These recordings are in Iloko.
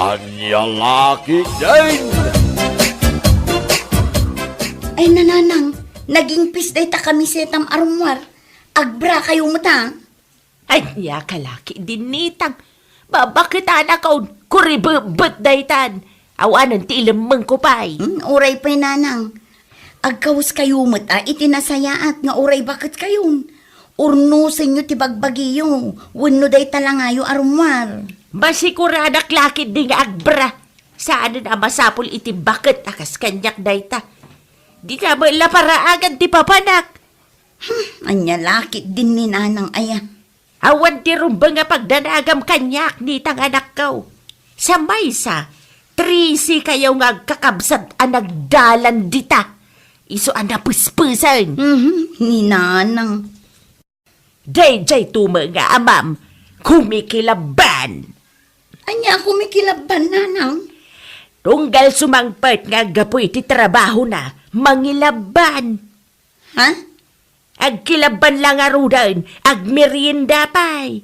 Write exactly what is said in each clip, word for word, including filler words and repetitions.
Ania la ketdin? Ay, nanang, nagingpis dayta kamisetam a rummuar. Agbra kayo met, a? Ania ka la ketdin, ninang? Babaketanakon, kuribebbet daytan. Awanen ti ilemmengko pay. Hmm, uray pay, nanang. Agkawes kayo met a iti nasayaat nga uray baket kayon. Urnosenyo ti bagbagiyo, wenno dayta la ngayo a rummuar. Masikuradak la ketdi nga agbra. Saanen a masapul iti baket a kas kaniak dayta. Dita met la paraagan ti papanak. Hmm, ania la ketdin, ninang, aya? Awan ti rumbeng a pagdanagam kaniak, ninang, anakko. Sa maysa, trese kayo nga agkakabsat a nagdalan dita. Isu a napespesen. Mhm, ninang. Daydiay to met nga amam, kumikilabban. Ania a kumikilabban, nanang? Tunggal sumangpet nga aggapu iti trabahona, mangilabban. Ha? Agkilabban la ngaruden, agmerienda pay.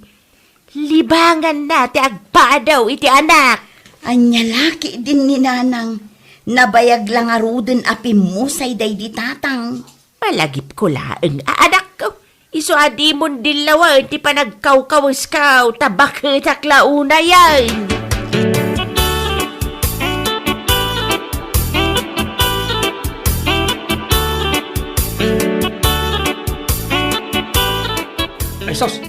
Libanganna ti agpadaw iti anak. Ania la ketdin, ninang? Nabayag la ngaruden a pimmusay daydi tatang. Malagipko laeng a anakko. Isu a dimon dillawen ti panagkawkawesko, ta baketak la unayen. Ay, sus!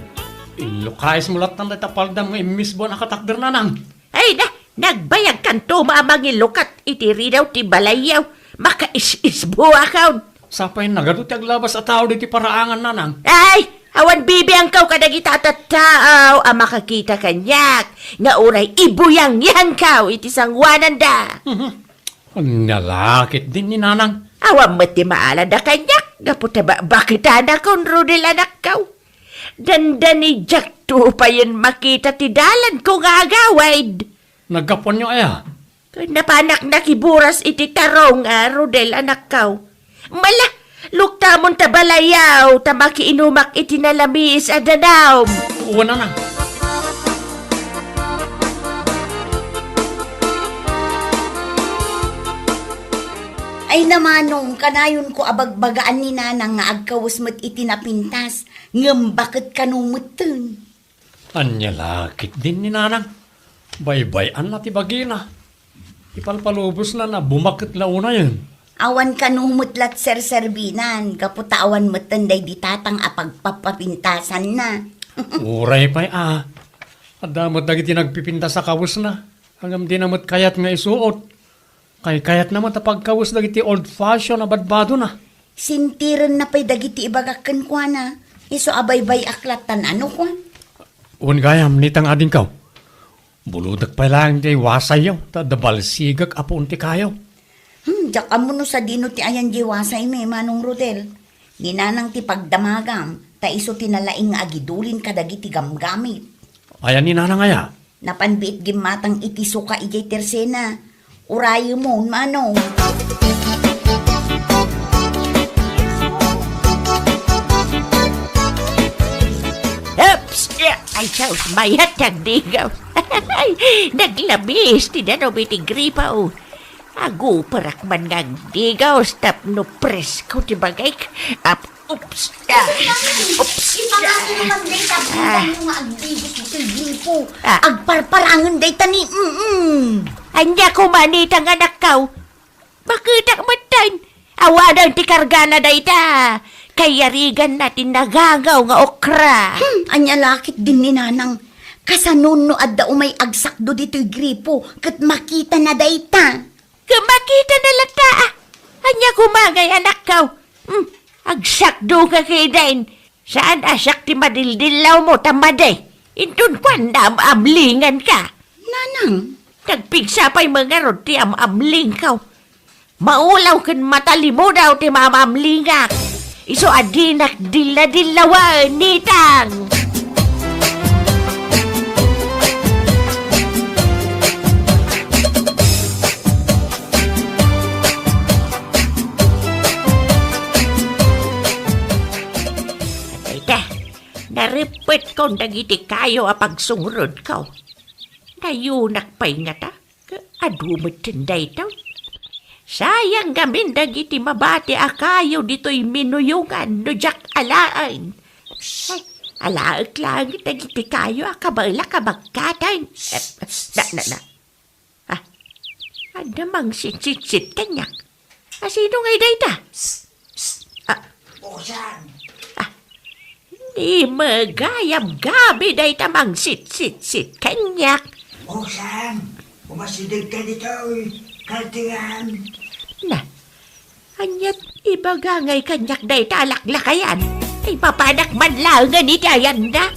Inlukayesmo lattan dayta paldam nga immisbon a katakder, nanang. Ay na, nagbayagkanto met a mangilukat iti ridaw ti balayyo. Makaisisbo akon. Sapay nagadu ti aglabas a tao diti paraangan, nanang. Ay, awan bibiangko kadagita a tattao a makakita kaniak nga uray ibuyangyangko iti sangoananda. Mhm. Ania la ketdin, ninang? Awan met ti maalada kaniak gapu ta babaketanakon, Rodel, anakko. Dandani diakto payen makita ti dalanko nga agawid. Naggapuanyo aya? Napanak nakiburas iti tarong a, Rodel, anakko. Mala, luktamon ta balayyo, ta makiinumak iti nalamiis a danum. Wen, nanang. Ay, nanang, kanayonko a bagbagaan ni nanang nga agkawes met iti napintas, ngem baket kano metten. Ania la ketdin, ninang? Baybay-anna ti bagina. Ipalpalubosna a bumaket la unayen. Awan kano met la ti serserbinan, gapu ta awan metten daydi tatang a pagpapapintasanna. Uray pay a. Adda met dagiti nagpipintas a kawesna. Ngem dina met kayat nga isuot. Kaykayatna met a pagkawes dagiti old fashion a badbadona. Sintirenna pay dagiti ibagak kenkuana, isu a baybay-ak lattan a no kua. Wen gayam, ninang, adingko. Bulodek pay laeng diay wasayyo, ta adda balsigek a puon ti kayo. Hmm, diak ammo no sadino ti ayan diay wasaymi, Manong Rodel. Ni nanang ti pagdamagam, ta isu ti nalaing nga agidulin kadagiti gamgamit. Ayan ni nanang aya? Napan biit gimmatang iti suka idiay tersena. Urayemon, Manong. Oops! Ay, sus, mayat ti agdigaw. Ay, naglamiis ti danum iti gripo. Aguperak man nga agdigaw tapno presko ti bagik. Ap-, oops. Ah, oops. Ipangano naman dayta, ah, nga agdigos ditoy gripo. Ah. Agparparangen dayta ni, mm. Ania koma, ninang, anakko? Baketak metten. Awanen ti kargana dayta. Kayariganna ti nagangaw nga okra. Hmm, ania la ketdin ni nanang? Kasano no adda umay agsakdo ditoy gripo ket makitana dayta? Ket makitana latta, a. Ania koma ngay, anakko? Hmm, agsakdo ka ketdin. Saan a siak ti madildillawmo ta madi? Inton kuan, naam-amlinganka. Nanang. Nagpigsa pay ngarud ti am-amlingko. Maulaw ken matalimudaw ti maam-amlingak. Isu a dinak dilla-dillawen, ninang. Dayta, narippetkon dagiti kayo a pagsungrudko. Nayunak pay ngata. Adu metten daytoy. Sayang ngamin dagiti mabati a kayo ditoy minuyongan no diak alaen. Ay, alaek laeng dagiti kayo a kabaelak a bagkatan. Eh, na, na, na. Ah, adda mangsitsitsit kaniak. A, sino ngay dayta? Ah, Usang! Ah, ni magayam gabi dayta mangsitsitsit kaniak. Usang! Umasideg ka ditoy, kaltiran! Na, aniat ibaga ngay kaniak dayta a laklakayan? Ay, mapanak man laengen iti ayanna.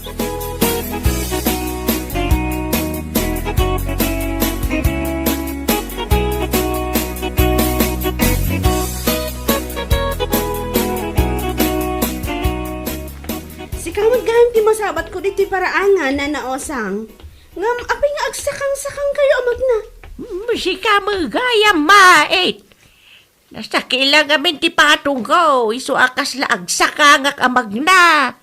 Sika met gayam ti masabatko ditoy paraangan, Nana Osang. Ngem apay nga agsakang-sakang kayo a magna? Mm, sika met gayam, mait. Nasakit la ngamin ti patongko, isu a kasla agsakangak a magna.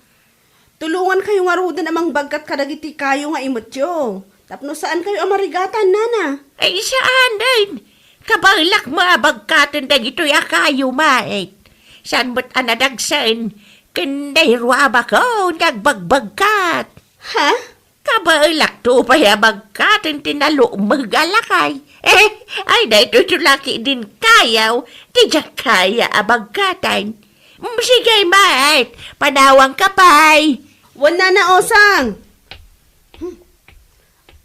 Tulongan kayo ngaruden a mangbagkat kadagiti kayo nga imetyo. Tapno saan kayo a marigatan, nana. Ay, saan, ay. Kabaelak met a bagkaten dagitoy a kayo, mait. Saan met a nadagsen, ken nairua a bakon nga agbagbagkat. Ha? Kabaelakto pay a bagkaten ti nalukmeg a lakay. Eh, ay, daytoy ti laki din kayaw, ti diak kaya a bagkaten. Mm, sige, mait, panawangka pay. Wen, nana Osang. Hmm.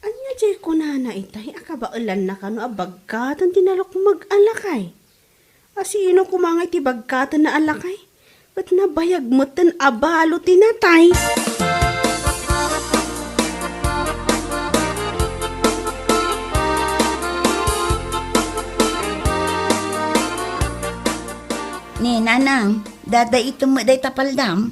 Ania diay kunana itay a kabaelanna kano a bagkaten ti nalukmeg a lakay? A sino koma nga iti bagkatenna a lakay? Ket nabayag metten a balo ti natay. Ni, nanang, dadaitem met dayta paldam?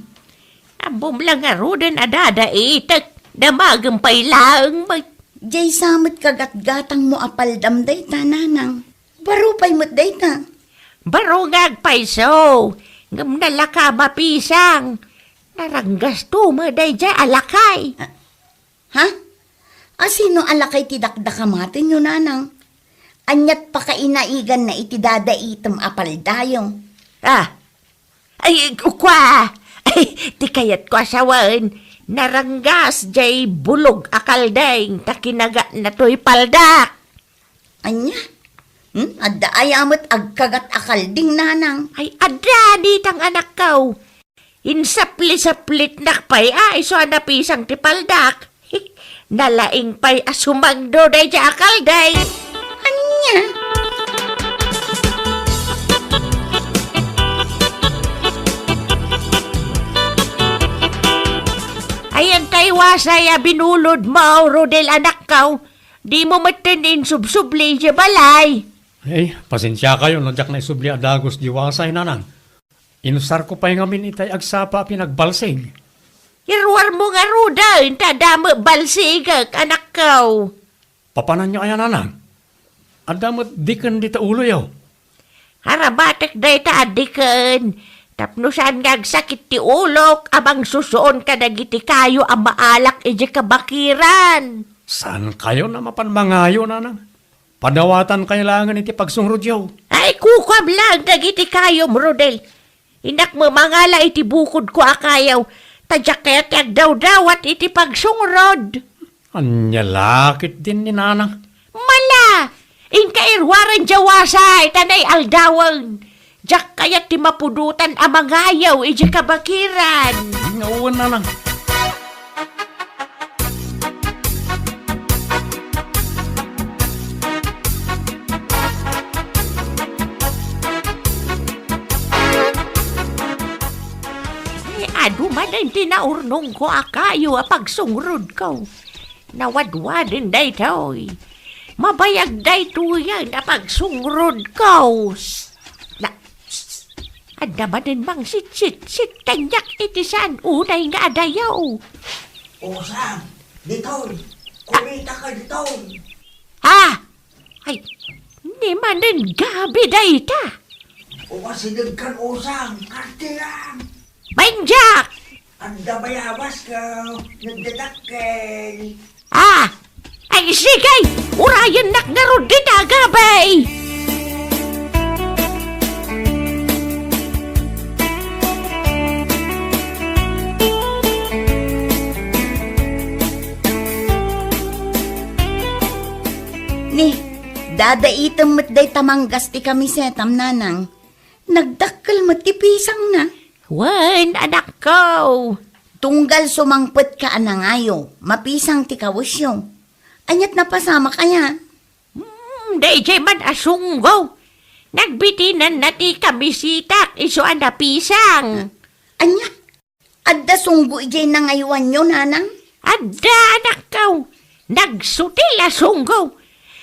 Ammom la ngaruden a dadaitek, damagem pay laeng met. Diay sa met kagatgatangmo a paldam dayta, nanang. Baro pay met dayta. Baro nga agpayso, ngem nalaka mapisang. Naranggasto met daydiay a lakay. Ah, ha? A sino a lakay ti dakdakamatenyo, nanang? Aniat pakainaiganna iti dadaitem a paldayo? Ah, ay, kua! Ay, ti kayatko a sawen, naranggas diay bulog a kalding ta kinagatna toy paldak. Ania? Hmm? Adda aya met agkagat a kalding, nanang? Ay, adda, ditang anakko. Insaplit-saplitnak pay a isu a napisang ti paldak. Nalaing pay a sumangdo daydiay a kalding. Ania? Ayan tay wasay a binulodmo, Rodel, anakko. Dimo metten insubsubli idiay balay. Ay, pasensiakayo no diak naisubli a dagus diay wasay, nanang. Inusarko pay ngamin itay agsapa a pinagbalsig. Iruarmo ngaruden ta adda met balsigek, anakko. Papananyo aya, nanang? Adda met diken dita uloyo. Arabatek dayta a diken, tapno saan nga agsakit ti ulok a mangsusuon kadagiti kayo a maalak idiay kabakiran. Saankayon a mapan mangayo, nanang? Padawatankayo laengen iti pagsungrudyo. Ay, kukuam laeng dagiti kayom, Rodel. Innak met mangala iti bukodko a kayo, ta diak kayat ti agdawdawat iti pagsungrod. Ania la ketdin ni nanang? Mala! Inka iruaren diay wasay ta naialdawen. Diak kayat ti mapudotan a mangayo idiay kabakiran. Wen, nanang. Ay, adu manen ti naurnongko a kayo a pagsungrodko. Nawadwaden daytoy. Mabayag daytoyen a pagsungrodko. Na, adda manen mangsitsitsit kaniak iti saan unay nga adayo. Usang, ditoy. Kumitaka ditoy. Ha? Ay, ni manen gabi dayta. Umasideg kan Usang, kartiran. Mandiak! Adda bayabas ka, nagdadakkel. Ah! Ay, sige! Ura Tayennak ngarud dita, Gabay! Ni, dadaitem met dayta manggas ti kamisetam, nanang. Nagdakkel met ti pisangna. Wen, anakko. Tunggal sumangpetka a nangayo, mapisang ti kawesyo. Aniat napasamak aya? Hmm, daydiay man a sunggo. Nagbitinanna ti kamisetak isu a napisang. Ania? Adda sunggo idiay nangaywanyo, nanang? Adda, anakko. Nagsutil a sunggo.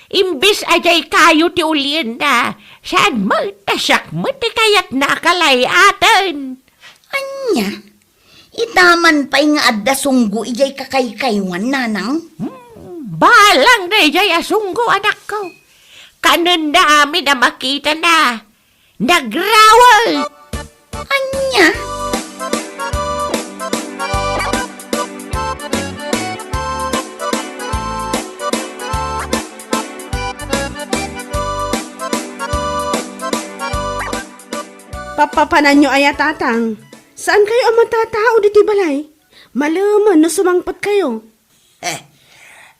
Imbes a diay kayo ti ulienna, saan met ta siak met ti kayatna a kalay-aten. Ania? Ita man pay nga adda sunggo idiay kakaykaywan, nanang? Hmm, balang daydiay a sunggo, anakko. Kanenna amin a makitana. Nagrawet! Ania? Papapananyo aya, Tatang? Saan kayo a matatao ditoy balay? Malemen no sumangpet kayo. Eh,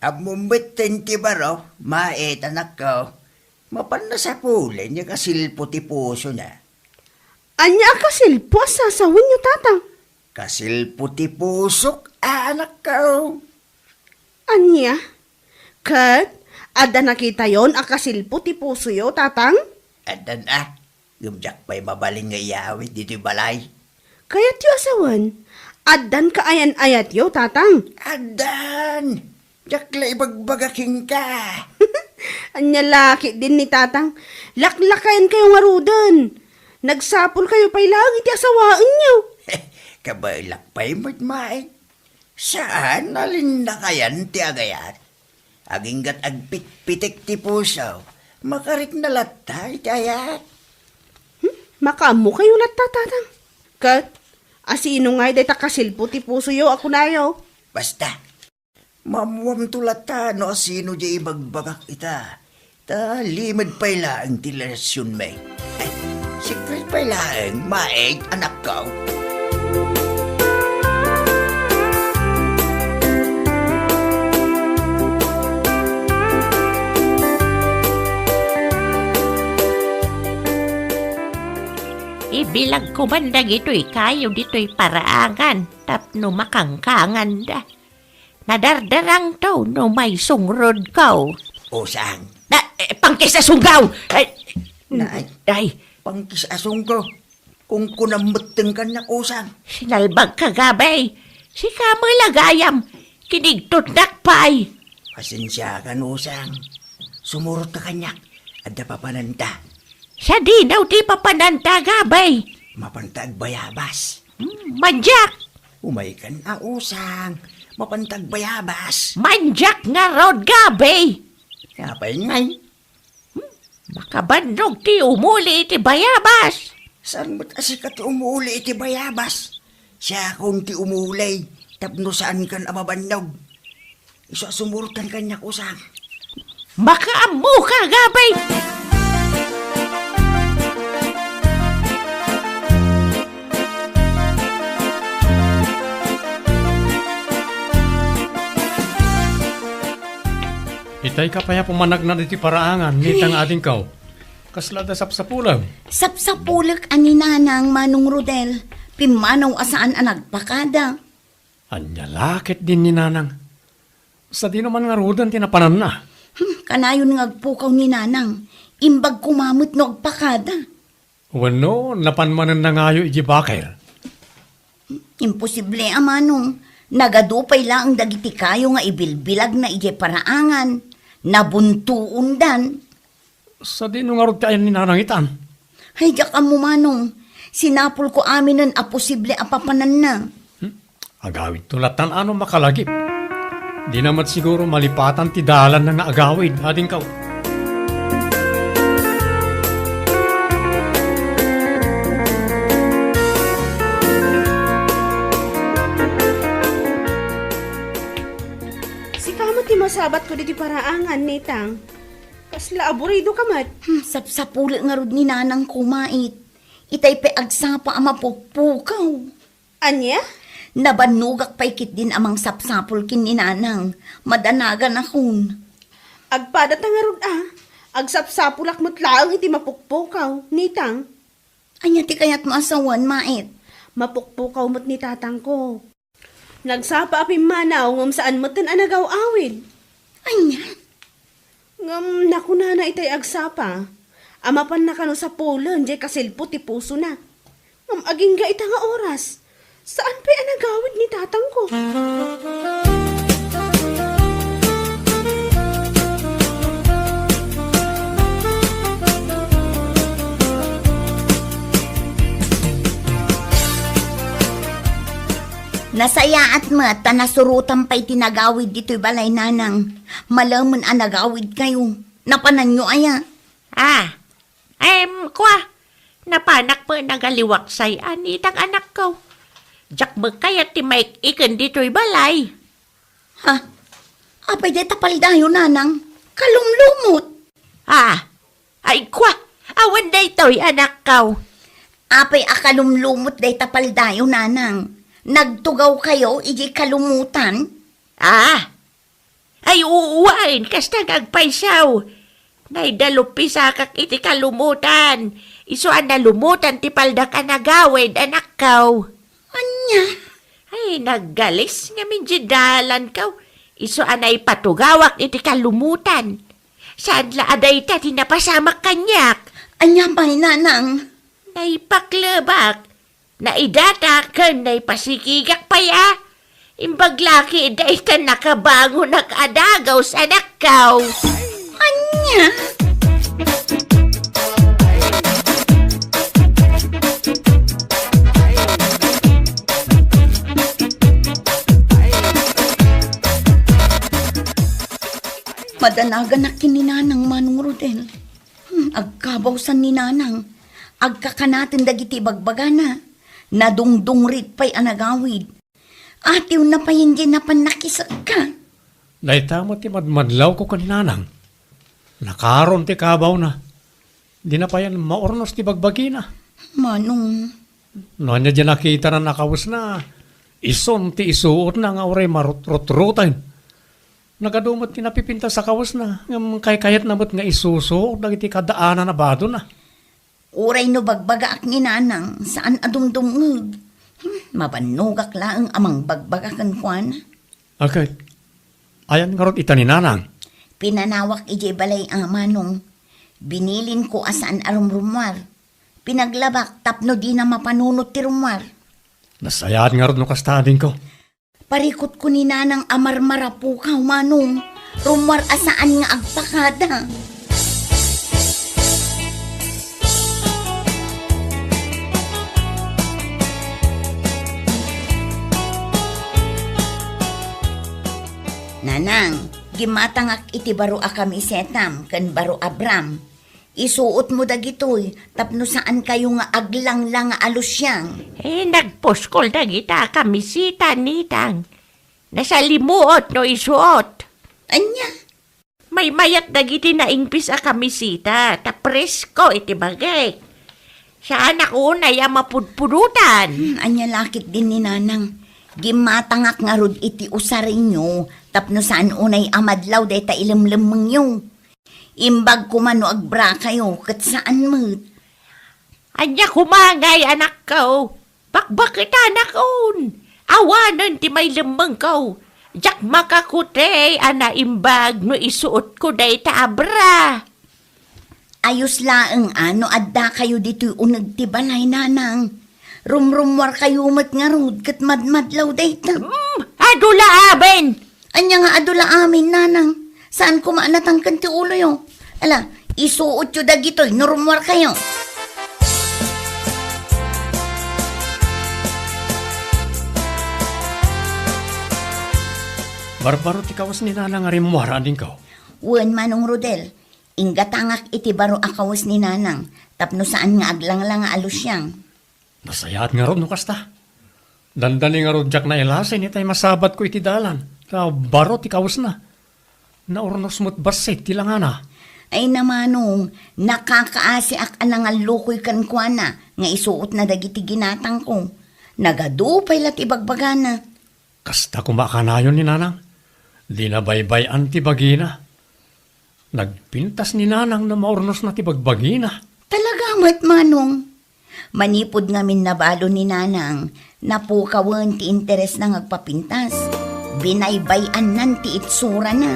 ammom met ti baro, Maet, anakko. Mapan nasapulen nga kasilpo ti pusona. Ania a kasilpo a sasawenyo, Tatang? Kasilpo ti pusok, anakko. Ania? Ket adda nakitayon a kasilpo ti pusoyo, Tatang? Addan a, ngem diak pay mabalin nga iyawid ditoy balay. Kayatyo a sawen, addan kaayan-ayatyo, Tatang? Addan! Diak la ibagbaga kenka. Ania la ketdin ni Tatang? Laklakayenkayo ngaruden. Nagsapulkayo pay laeng iti asawaenyo. Kabaelak pay met, Maet. Saan a linnakayan ti agayat. Aginggat agpitpitek ti puso, makarikna latta iti ayat. Hmm? Makaammokayo latta, Tatang. Ket asino ngay dayta kasilpo ti pusoyo a kunayo? Basta, maammoamto latta no asino diay ibagbagak ita. Ta limed pay laeng ti relasionmi. Ay, secret pay laeng, Maet, anakko. Ibilagko man dagitoy kayo ditoy paraangan tapno makangkanganda. Nadardarangto no maisungrod ko. Usang. Na, eh, pangkis a sunggaw! Ay, Nay, ay, pangkis a sunggaw. Kungkunam metten kaniak, Usang. Sinalbagka, Gabay. Sika met la gayam. Kinigtotnak pay. Pasensiakan, Usang. Sumurotka kaniak. Adda papananta. Sadino ti papananta, Gabay? Mapanta agbayabas. Hmm, mandiak! Umaykan a, Usang. Mapanta agbayabas. Mandiak ngarud, Gabay! Apay ngay? Hmm, makabannog ti umuli iti bayabas. Saan met a sika ti umuli iti bayabas? Siakon ti umuli tapno saankan a mabannog. Isu a sumurotkan kaniak, Usang. Makaammoka, Gabay! Itay ka pay a pumanagna iti paraangan, ni tang adingkaw. Kasla da sapsapulem? Sapsapulek a ni Nanang, Manong Rodel. Pimmanaw a saan a nagpakada. Ania la ketdin ni Nanang? Sadino man ngaruden ti napananna? Hmm, kanayon nga agpukaw ni Nanang. Imbag koma met no agpakada. Wenno, napan manen nangayo idiay bakel? Imposible a, Manong. Nagadu pay laeng dagiti kayo nga ibilbilagna idiay paraangan. Nabuntoondan. Sadino ngarud ti ayan ni Nanang itan? Ay, diak ammo, Manong. Sinapulko aminen a posible a papananna. Hmm? Agawidto latan a no makalagip. Dina met siguro malipatan ti dalanna nga agawid, adingkaw. Sika met ti masa- Abat ko diti paraangan, Nitang. Kasla aburido ka met. Hmm, sapsapulek ngarud ni Nanang ko, Mait. Itay pay agsapa a mapukpukaw. Ania? Nabannogak pay ketdin a mangsapsapul ken ni Nanang. Madanagan akon. Agpadata ngarud a. Agsapsapulak met laeng iti mapukpukaw, Nitang. Ania ti kayatmo a sawen, Mait? Mapukpukaw met ni tatangko. Nagsapa a pimmanaw ngem saan metten a nagaw-awid. Ania? Ngem nakunana itay agsapa a mapanna kano sapulen diay kasilpo ti pusona. Ngem agingga ita nga oras, saan pay a nagawid ni tatangko. Nasayaat met ta nasurotam pay ti nagawid ditoy balay, Nanang. Malemen a nagawidkayo. Napananyo aya? Ah, em, kua, napanak met nagaliwaksay a Nitang, anakko. Diak met kayat ti maik-iken ditoy balay. Ha? Apay dayta paldayo, Nanang? Kalumlumot. Ah, ay, kua, awan daytoy, anakko. Apay a kalumlumot dayta paldayo, Nanang? Nagtugawkayo idiay kalumutan? Ah, ay, uu, wen, kasta nga agpayso. Naidaluppisakak iti kalumutan. Isu a nalumutan ti paldak a nagawid, anakko. Ania? Ay, naggalis ngamin diay dalanko. Isu a naipatugawak iti kalumutan. Saan la a dayta ti napasamak kaniak? Ania pay, Nanang? Naipaklebak. Naidatak ken naipasikigak pay a. Imbag la ketdi ta nakabangonak a dagus, anakko. Ania? Madanaganak ken ni Nanang, Manong Rodel. Hmm, agkabawsan ni Nanang. Agkakanaten dagiti bagbagana. Nadungdungrit pay a nagawid. Atiwna pay diay napan nakisekka. Dayta met ti madmadlawko ken ni Nanang. Nakaron ti kabawna. Dina payen maurnos ti bagbagina. Manong. No ania diay nakitana a kawesna, isun ti isuotna nga uray marutrotroten. Nagadu met ti napipintas a kawesna, ngem kaykayatna met nga isusuot dagiti kaddaan a badona. Uray no bagbagaak ni Nanang, saan a dumdumngeg. Hmm, mabannogak laeng a mangbagbaga kenkuana. Agay, ayan ngarud ita ni Nanang? Pinanawak idiay balay a, Manong. Binilinko a saan a rumrummuar. Pinaglabak tapno dina mapanunot ti rummuar. Nasayaat ngarud no kasta, adingko. Parikutko ni Nanang a marmarapukaw, Manong. Rummuar a saan nga agpakada. Nanang, gimmatangak iti baro a kamisetam ken baro a bram. Isuotmo dagitoy tapno saankayo nga aglanglang a lusiang. Eh, nagpuskol dagita a kamiseta, Nitang. Nasalimuot no isuot. Ania? Maymayat dagiti naingpis a kamiseta, ta presko iti bagik. Saanak unay a mapudpudotan. Hmm, ania la ketdin ni Nanang? Gimmatangak ngarud iti usarenyo tapno saan unay a madlaw dayta ilemlemmengyo. Imbag koma no agbra kayo, ket saan met. Ania koma ngay, anakko? Bakbaketanakon. Awanen ti mailemmengko. Diak makakutay a naimbag no isuotko dayta a bra. Ayos laeng a no adda kayo ditoy uneg ti balay, Nanang. Rumrummuar kayo met ngarud ket madmadlaw dayta. Hmm, adu la amin. Ania nga adu la amin, Nanang? Saan koma a natangken ti uloyo? Ala, isuotyo dagitoy no rummuar kayo. Barbaro ti kawes ni Nanang a rimmuar, adingko. Wen, Manong Rodel, inggatangak iti baro a kawes ni Nanang tapno saan nga aglanglang a lusiang. Nasayaat ngarud no kasta. Dandani ngarud diak nailasin itay masabatko iti dalan, ta baro ti kawesna. Naurnos met bassit ti langana. Ay na, manong, nakakaasiak a nangallukoy kenkuana nga isuotna dagiti ginatangko. Nagadu pay la ti bagbagana. Kasta koma a kanayon ni Nanang. Dina baybay-an ti bagina. Nagpintas ni Nanang no maurnosna ti bagbagina. Talaga met, manong. Manipud ngamin nabalo ni Nanang, napukawen ti interesna nga agpapintas. Binaybay-annan ti itsurana.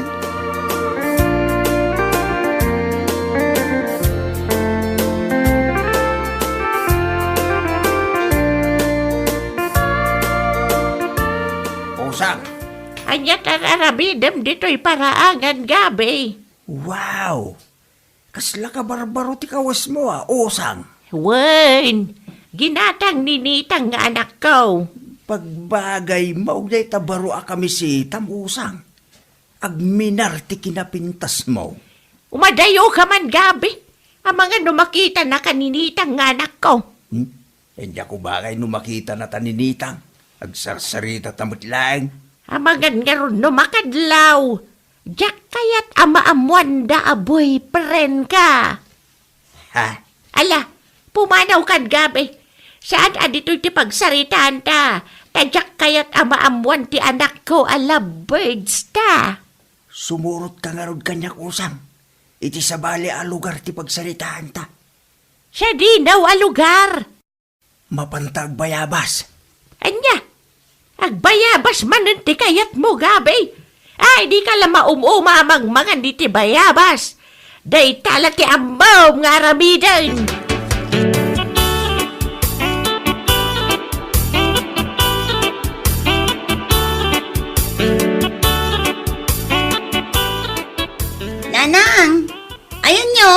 Usang. Ania ti ar-aramidem ditoy paraangan, Gabi? Wow! Kasla kabarbaro ti kawesmo a, Usang. Wen, ginatang ni Nitang nga anakko. Pagbagaymo, dayta baro a kamisitam, Usang. Agminar ti kinapintasmo. Umadayoka man, Gabi. Amangan no makitanaka ni Nitang nga anakko. Hmm? Diak ubagay no makitanata ni Nitang. Agsarsaritata met laeng. Amangan ngarud no makadlaw. Diak kayat a maammoanda a boyfriendka. Ha? Ala, pumanawkan, Gabi. Saan a ditoy ti pagsaritaanta, ta diak kayat a maammoan ti anakko a lovebirds ta. Sumurotka ngarud kaniak, Usang. Iti sabali a lugar ti pagsaritaanta. Sadino a lugar? Mapanta agbayabas. Ania? Agbayabas manen ti kayatmo, Gabi? Ay, dika la maum-uma a mangmangan iti bayabas. Dayta la ti ammom nga aramiden. Nanang! Ayanyo!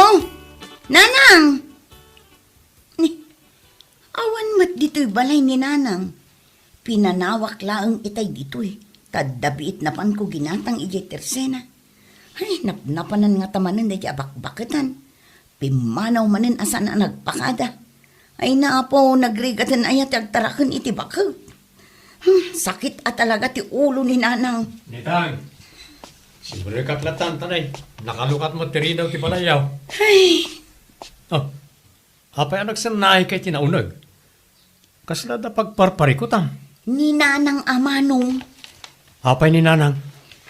Nanang! Ni, awan met ditoy balay ni Nanang. Pinanawak laeng itay ditoy, ta adda biit napanko ginatang idiay tersena. Ay, napnapanan ngata manen daydi a bakbaketan. Pimmanaw manen a saan a nagpakada. Ay, Apo, nagrigaten aya ti agtaraken iti bakek. Hmm, sakit a talaga ti ulo ni Nanang. Nitang, simrekak latta, tanay. Nakalukat met ti ridaw ti balayyo. Ay. Oh, Apay a nagsannaayka iti nauneg? Kasla adda pagparparikutam? Ni Nanang a manong. Apay ni Nanang?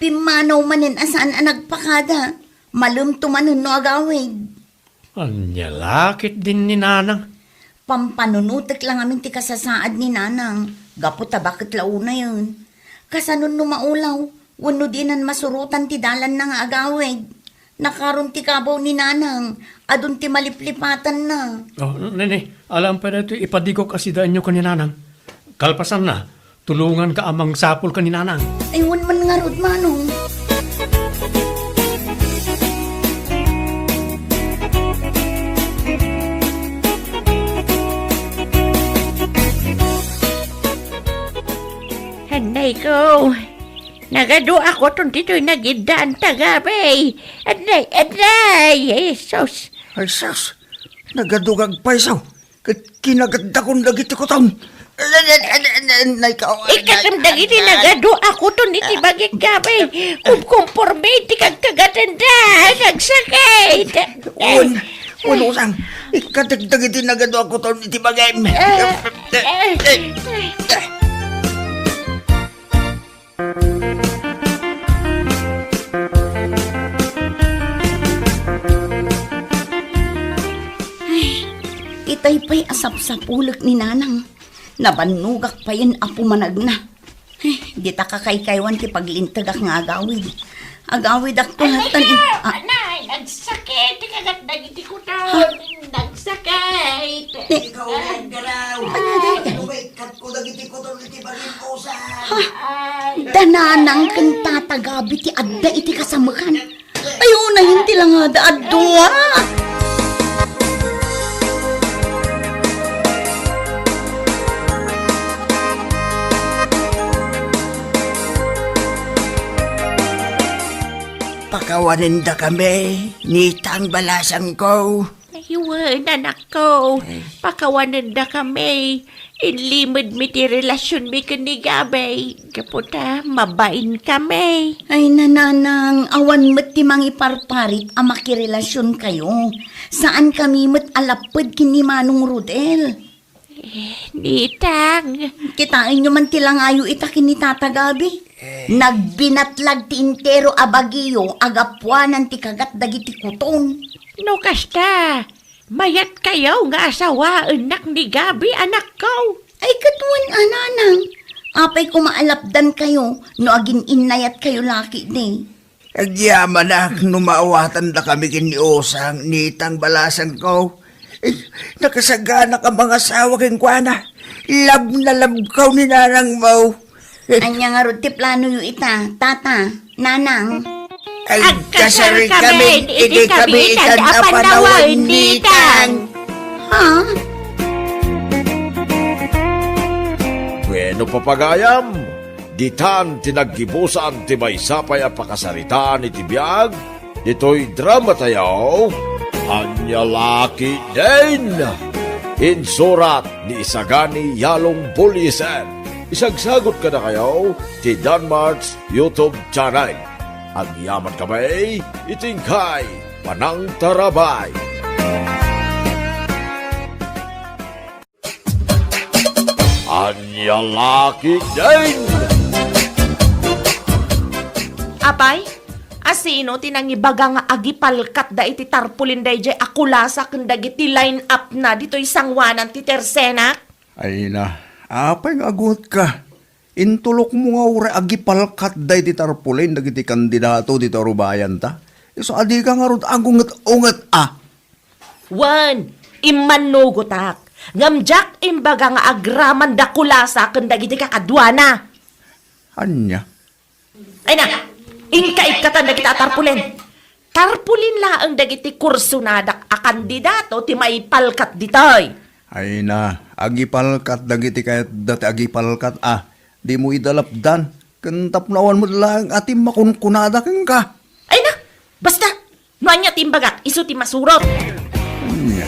Pimmanaw manen a saan a nagpakada. Malemto manen no agawid. Ania la ketdin ni Nanang? Pampanunotek la ngamin ti kasasaad ni Nanang. Gapu ta baket la unayen. Kasano no maulaw, wenno dinan masurotan ti dalanna nga agawid? Nakaron ti kabaw ni Nanang, adun ti maliplipatanna. Oh, nene, alam pa daytoy ipadigok a sidaenyo ken ni Nanang. Kalpasanna, tulonganka a mangsapul ken ni Nanang. Ay, wen man ngarud, manong. Anay ko. Nagadu a kuton ditoy nagiddaanta, Gabi. Anay, anay, Jesus. Ay, sus. Nagadu nga agpayso. Ket kinagatdakon dagiti kuton. Nay, ka-, Ikkatem dagiti nagadu a kuton iti bagik, Gabi. Kumkumpormi ti kagkagatenda. Nagsakit. Wen, wen, Usang. Ikkatek dagiti nagadu a kuton iti bagim. Eh, eh, eh. Ay, itay pay a sapsapulek ni Nanang. Nabannogak payen a pumanagna. Ay, dita kakaykaywan ti paglintegak nga agawid. Agawidakto. Anay, latta, ah. Anay, nagsakit ti kagat dagiti kuton. Ha? Nagsakit. Ni- Ikaw, Garaw. Ano, Garaw? Ano ba ikkat ko dagiti kuton iti bagim, Usang? Ha? Ay, Dananang ken Tata Gabi ti adda iti kasamekan. Ay, unayen ti langada a dua. Pakawanendakami, Nitang balasangko. Ay, wen, anakko. Ay. Pakawanendakami. Inlimedmi ti relasionmi ken ni Gabby, gapu ta mabainkami. Ay, nanang, awan met ti mangiparparit a makirelasionkayo. Saankami met a lapped ken ni Manong Rodel. Eh, Nitang. Kitaenyo man ti langayo ita ken ni Tata Gabby. Nagbinatlag ti entero a bagiyo a gapuanan ti kagat dagiti kuton. No kasta, mayatkayo nga asawaennak ni Gabby, anakko. Ay, ket wen a, nanang. Apay koma a lapdankayo no agin-innayatkayo la ketdi? Agyamanak no maawatandakami ken ni Osang, Nitang, balasangko. Eh, nakasaganak a mangasawa kenkuana. Love na love ko ni nanangmo. Ania ngarud ti planoyo ita, tata, nanang? Agkasarkami iti kabiitan a panawen, Nitang. Ha? Bueno, papagayam, ditan ti naggibusan ti maysa pay a pakasaritaan iti biag ditoy dramatayo, Ania La Ketdin. Insurat ni Isagani Yalong Buliesen. Isagsagut kadakayo ti Danmart's YouTube channel. Agyamankami iti inkay panangtarabay. Ania La Ketdin! Apay, asino ti nangibaga nga agipalkatda iti tarpulin daydiay a kulasa ken dagiti line-up na ditoy sanguanan ti Tersenak? Ay na, apay nga agutka? Intulokmo nga uray agipalkatda iti tarpulin dagiti kandidato ditoy rubayanta. Isu a dika ngarud agunget-unget a. Wen, immannugotak. Ngem diak imbaga nga agraman da kulasa ken dagiti kakaduana. Ania? Ay na, inka ikkatan dagiti a tarpulin. Tarpulin laeng dagiti kursonadak a kandidato ti maipalkat ditoy. Ay na, agipalkat dagiti kayatda ti agipalkat a. Dimo ida lapdan. Ken tapno awan met laeng a ti makunkunada kenka. Ay na, basta, no ania ti imbagak, isu ti masurot. Ania?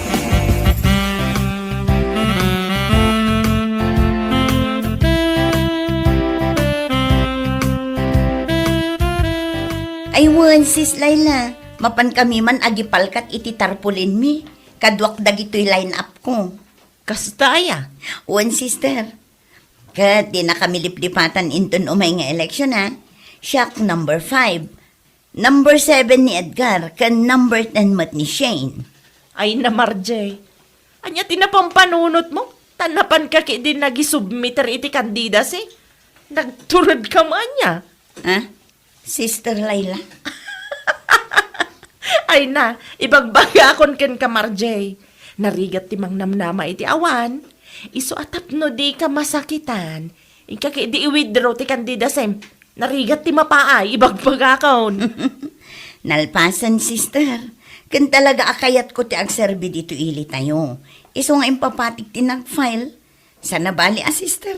Ay wen, Sis Laila, mapankami man agipalkat iti tarpulinmi, kaduak dagitoy line-up ko. Kasta aya? Wen, sister. Ket dinakami liplipatan inton umay nga eleksyon, a. Siak number five. Number seven ni Edgar, ken number ten met ni Shane. Ay na, Marjay. Ania ti napampanunotmo? Ta napanka ketdi nagisubmiter iti candidacy? Nagturedka mo ania? Ha? Sister Laila? Ay na, ibagbagakon kenka, Marjay. Narigat ti mangnamnama iti awan. Isu a tapno dika masakitan, inka ketdi i-withdraw ti candidacym. Narigat ti mapaay, ibagbagakon. Nalpasen, sister. Ken talaga a kayatko ti agserbi ditoy ilitayo. Isu nga impapatik ti nag-file. Sana bali a, sister,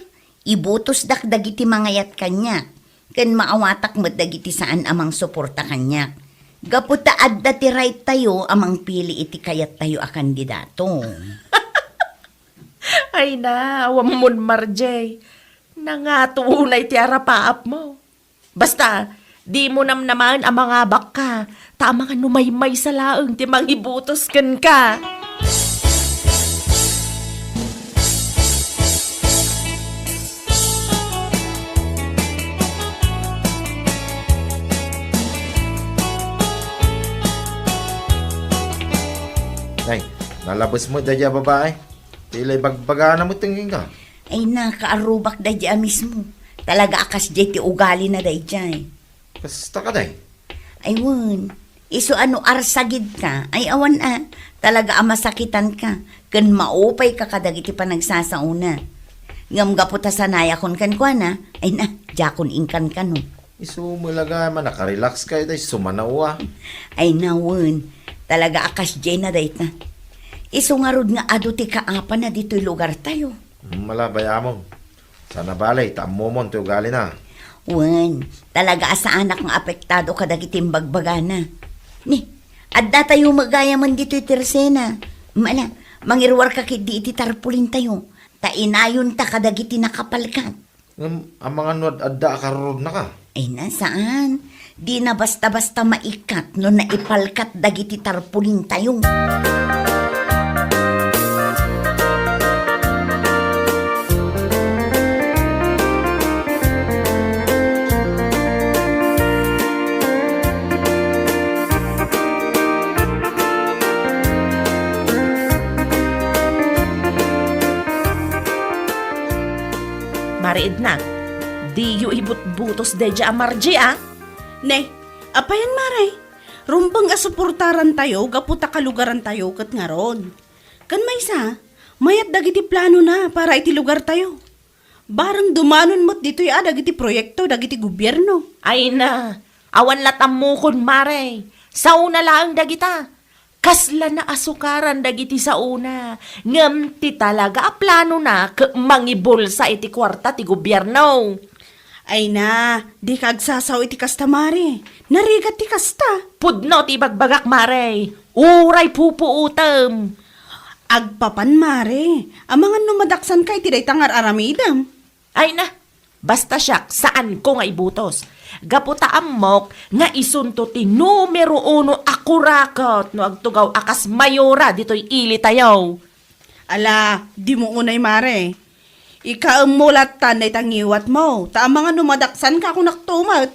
ibutosdak dagiti mangayat kaniak, ken maawatak met dagiti saan a mangsuporta kaniak. Gapu ta adda ti right tayo a mangpili iti kayattayo a kandidato. Ay na, awammon, Marjay. Nangato unay ti arapaapmo. Basta, dimo namnamaen a mangabakka, ta amangan no maymaysa laeng ti mangibutos kenka. Nay, nalabes mo daydiay a babae. Ti la ibagbagana met kenka. Ay, nakaarrubak daydiay a mismo. Talaga a kasdiay ti ugalina daydiay. Kasta kadi? Ay, wen. Isu a no arsagidka, ay awan a. Talaga a masakitanka. Ken maupayka kadagiti panagsasaona. Ngem gapu ta sanayakon kenkuana, ay na, diakon inkankano. Isu met la gayam a nakarelaxka ita isu manao a. Ay na wen, talaga a kasdiayna dayta. Isu ngarud nga adu ti kaapana ditoy lugartayo. Mala, bay-amon. Sana bali, ta ammomon ti ugalina. Wen, talaga a saanak nga apektado kadagiti imbagbagana. Ni, addatayo met gayamen ditoy Tercena. Mala, mangiruarka ketdi iti tarpulintayo. Ta inayonta kadagiti nakapalkat. Ngem amangan no ad-adda a karurudnaka? Ay na, saan. Dina basta-basta maikkat no naipalkat dagiti tarpulintayo. Mare Edna, diyo ibutbutos daydiay a Margie, a? Ne, apayen, Mare? Rumbeng a suportarantayo gapu ta kalugarantayo ket ngarud. Ken maysa, mayat dagiti planona para iti lugartayo. Bareng dumanon met ditoy a dagiti proyekto dagiti gobierno. Ay na, awan lat' ammokon, Mare. Saona laeng dagita. Kasla naasukaran dagiti saona, ngem ti talaga a planona ket mangibulsa iti kuarta ti gobierno. Ay na, dika agsasao iti kasta, Mare. Narigat ti kasta. Pudno ti ibagbagak, Mare. Uray pupuotem. Agpapan, Mare. Amangan no madaksanka iti dayta nga ar-aramidem. Ay na, basta siak, saanko nga ibutos. Gapu ta ammok nga isunto ti numero uno a kuraket no agtugaw a kas mayora ditoy ilitayo. Ala, dimo unay, Mare. Ikaemmo lattan dayta ngiwatmo, ta amangan no madaksanka a kunakto met.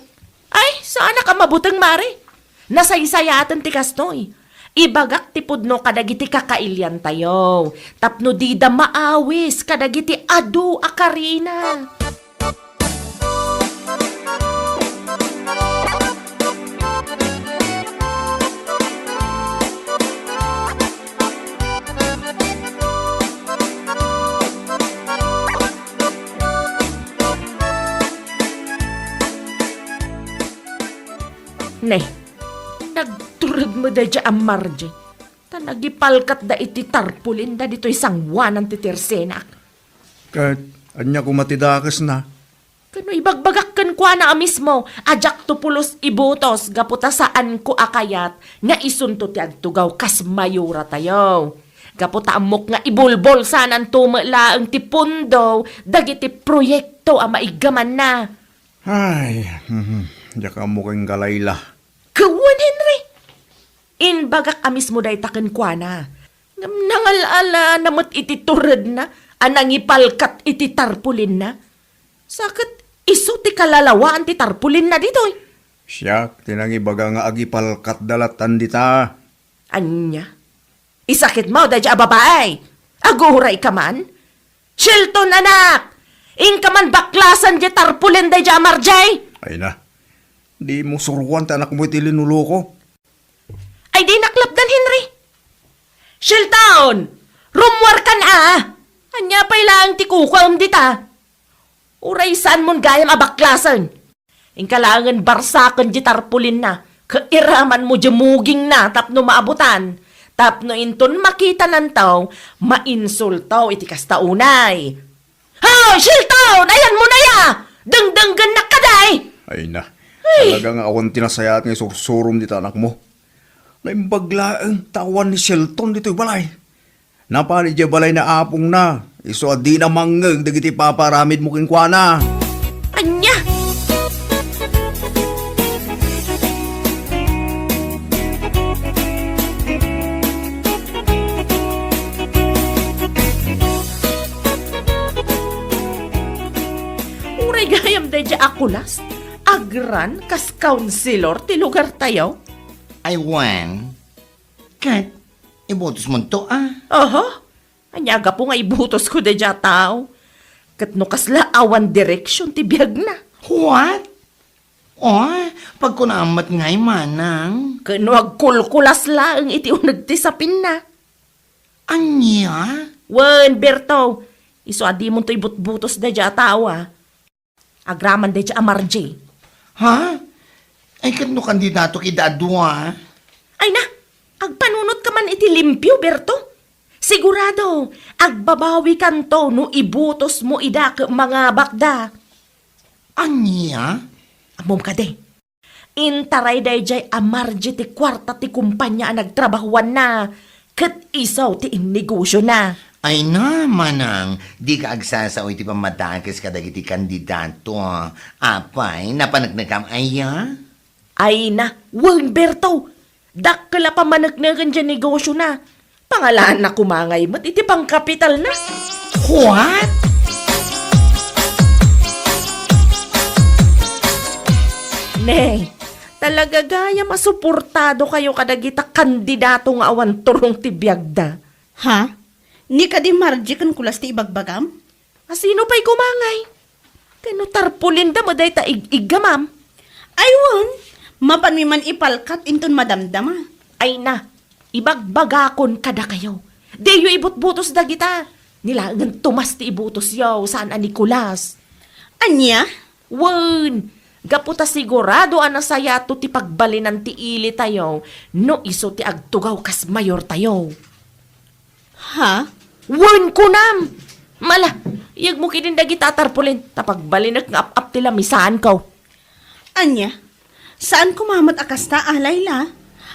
Ay, saanak a mabuteng, Mare. Nasaysayaten ti kastoy. Ibagak ti pudno kadagiti kakailiantayo, tapno dida maawis kadagiti adu a karina. Ne, nagtured met daydiay a Margie, ta nagipalkatda iti tarpulinda ditoy sangoanan ti tersenak. Ket ania koma ti dakesna? Ken no ibagbagak kenkuana a mismo a diakto pulos ibutos gapu ta saanko a kayat nga isunto ti agtugaw kas mayoratayo. Gapu ta ammok nga ibulbulsananto met laeng ti pondo dagiti proyekto a maiggamanna. Ay, mhm, diak ammo ken Galayla. Ket wen, Henry, imbagak a mismo dayta kenkuana. Ngem nangal-alana met iti turedna a nangipalkat iti tarpulinna. Sa ket isu ti kalalawaan ti tarpulinna ditoy. Siak ti nangibaga nga agipalkatda lattan dita. Ania? Isakitmo daydiay a babai? Agurayka man? Shelton, anak! Inka man baklasen diay tarpulin daydiay a Margie! Ay na, dimo suroan ti anakmo iti linuloko. Ay, dinak lapdan, Henry! Shelton! Rummuarkan a! Ania pay laeng ti kukuam dita? Uray saanmon gayam a baklasen. Inka laengen barsaken diay tarpulinna, ket iramanmo diay mugingna tapno maabutan, tapno inton makitananto, mainsulto iti kasta unay. Hoy, Shelton! Ayanmo aya! Dengdenggennak kadi! Ay na, ay, talaga nga awan ti nasayaat nga isursurom dita anakmo. Naimbag laeng ta awan ni Shelton ditoy balay. Napan idiay balay ni apongna, isu a dina mangngeg dagiti ipapaaramidmo kenkuana. Ania? Uray gayam daydiay a Kulas, agrun kas kaunsilor ti lugartayo. Ay, wen. Ket ibutosmonto a? Aha. Ania gapu nga ibutosko daydiay a tao? Ket no kasla awan direksion ti biagna. What? Oh, pagkunaam met ngay, manang. Ket no agkulkulas laeng iti uneg ti sapinna. Ania? Wen, Berto, isu a dimonto ibutbutos daydiay a tao, a. Agraman daydiay a Margie. Ha? Ay, ket no kandidato kida a dua? Ay na, agpanunotka man iti limpio, Berto. Sigurado, agbabawikanto no ibutosmo ida ket mangabakda. Ania? Ammom kadi, intaray daydiay a Margie ti kuarta ti kompania a nagtrabahoanna, ket isu ti innegosiona. Ay na, manang, dika agsasao iti pammadakes kadagiti kandidato. Apay, napaneknekam aya? Ay na, wen, Berto! Dakkel a pammanekneken diay negosiona. Pangalaanna koma ngay met iti pangkapitalna. What? Ne, talaga gayam a suportadokayo kadagita kandidato nga awan turong ti biagda. Ha? Ni kadi Margie ken Kulas ti ibagbagam? A sino pay koma ngay? Ken no tarpulinda met dayta ig-iggamam? Ay wen, mapanmi man ipalkat inton madamdama. Ay na, ibagbagakon kadakayo. Diyo ibutbutos dagita. Ni laengen Tomas ti ibutosyo, saan a Nicolas. Ania? Wen, gapu ta sigurado a nasayato ti pagbalinan ti ilitayo no isu ti agtugaw kas mayortayo. Ha? Wen, kunam! Mala, iyegmo ketdin dagita a tarpulin, ta pagbalinek nga ap-ap ti lamisaanko. Ania? Saan koma met a kasta, a, Laila?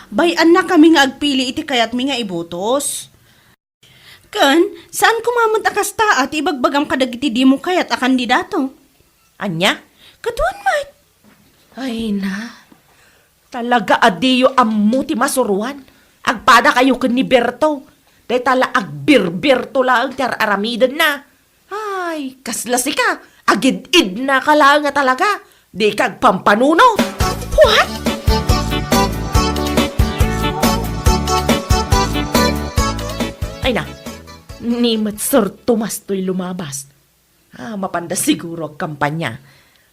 Bay-annakami nga agpili iti kayatmi nga ibutos. Ken, saan koma met a kasta a ti ibagbagam kadagiti dimo kayat a kandidato? Ania? Ket wen met. Ay na, talaga a diyo ammo ti masuroan. Agpadakayo ken ni Berto. Dayta la agberberto laeng ti ar-aramidenna. Ay, kasla sika, agid-idnaka laeng a talaga. Dika agpampanunot. What? Ay na, ni met Sir Tomas toy lumabas. Ah, mapanda siguro agkampanya.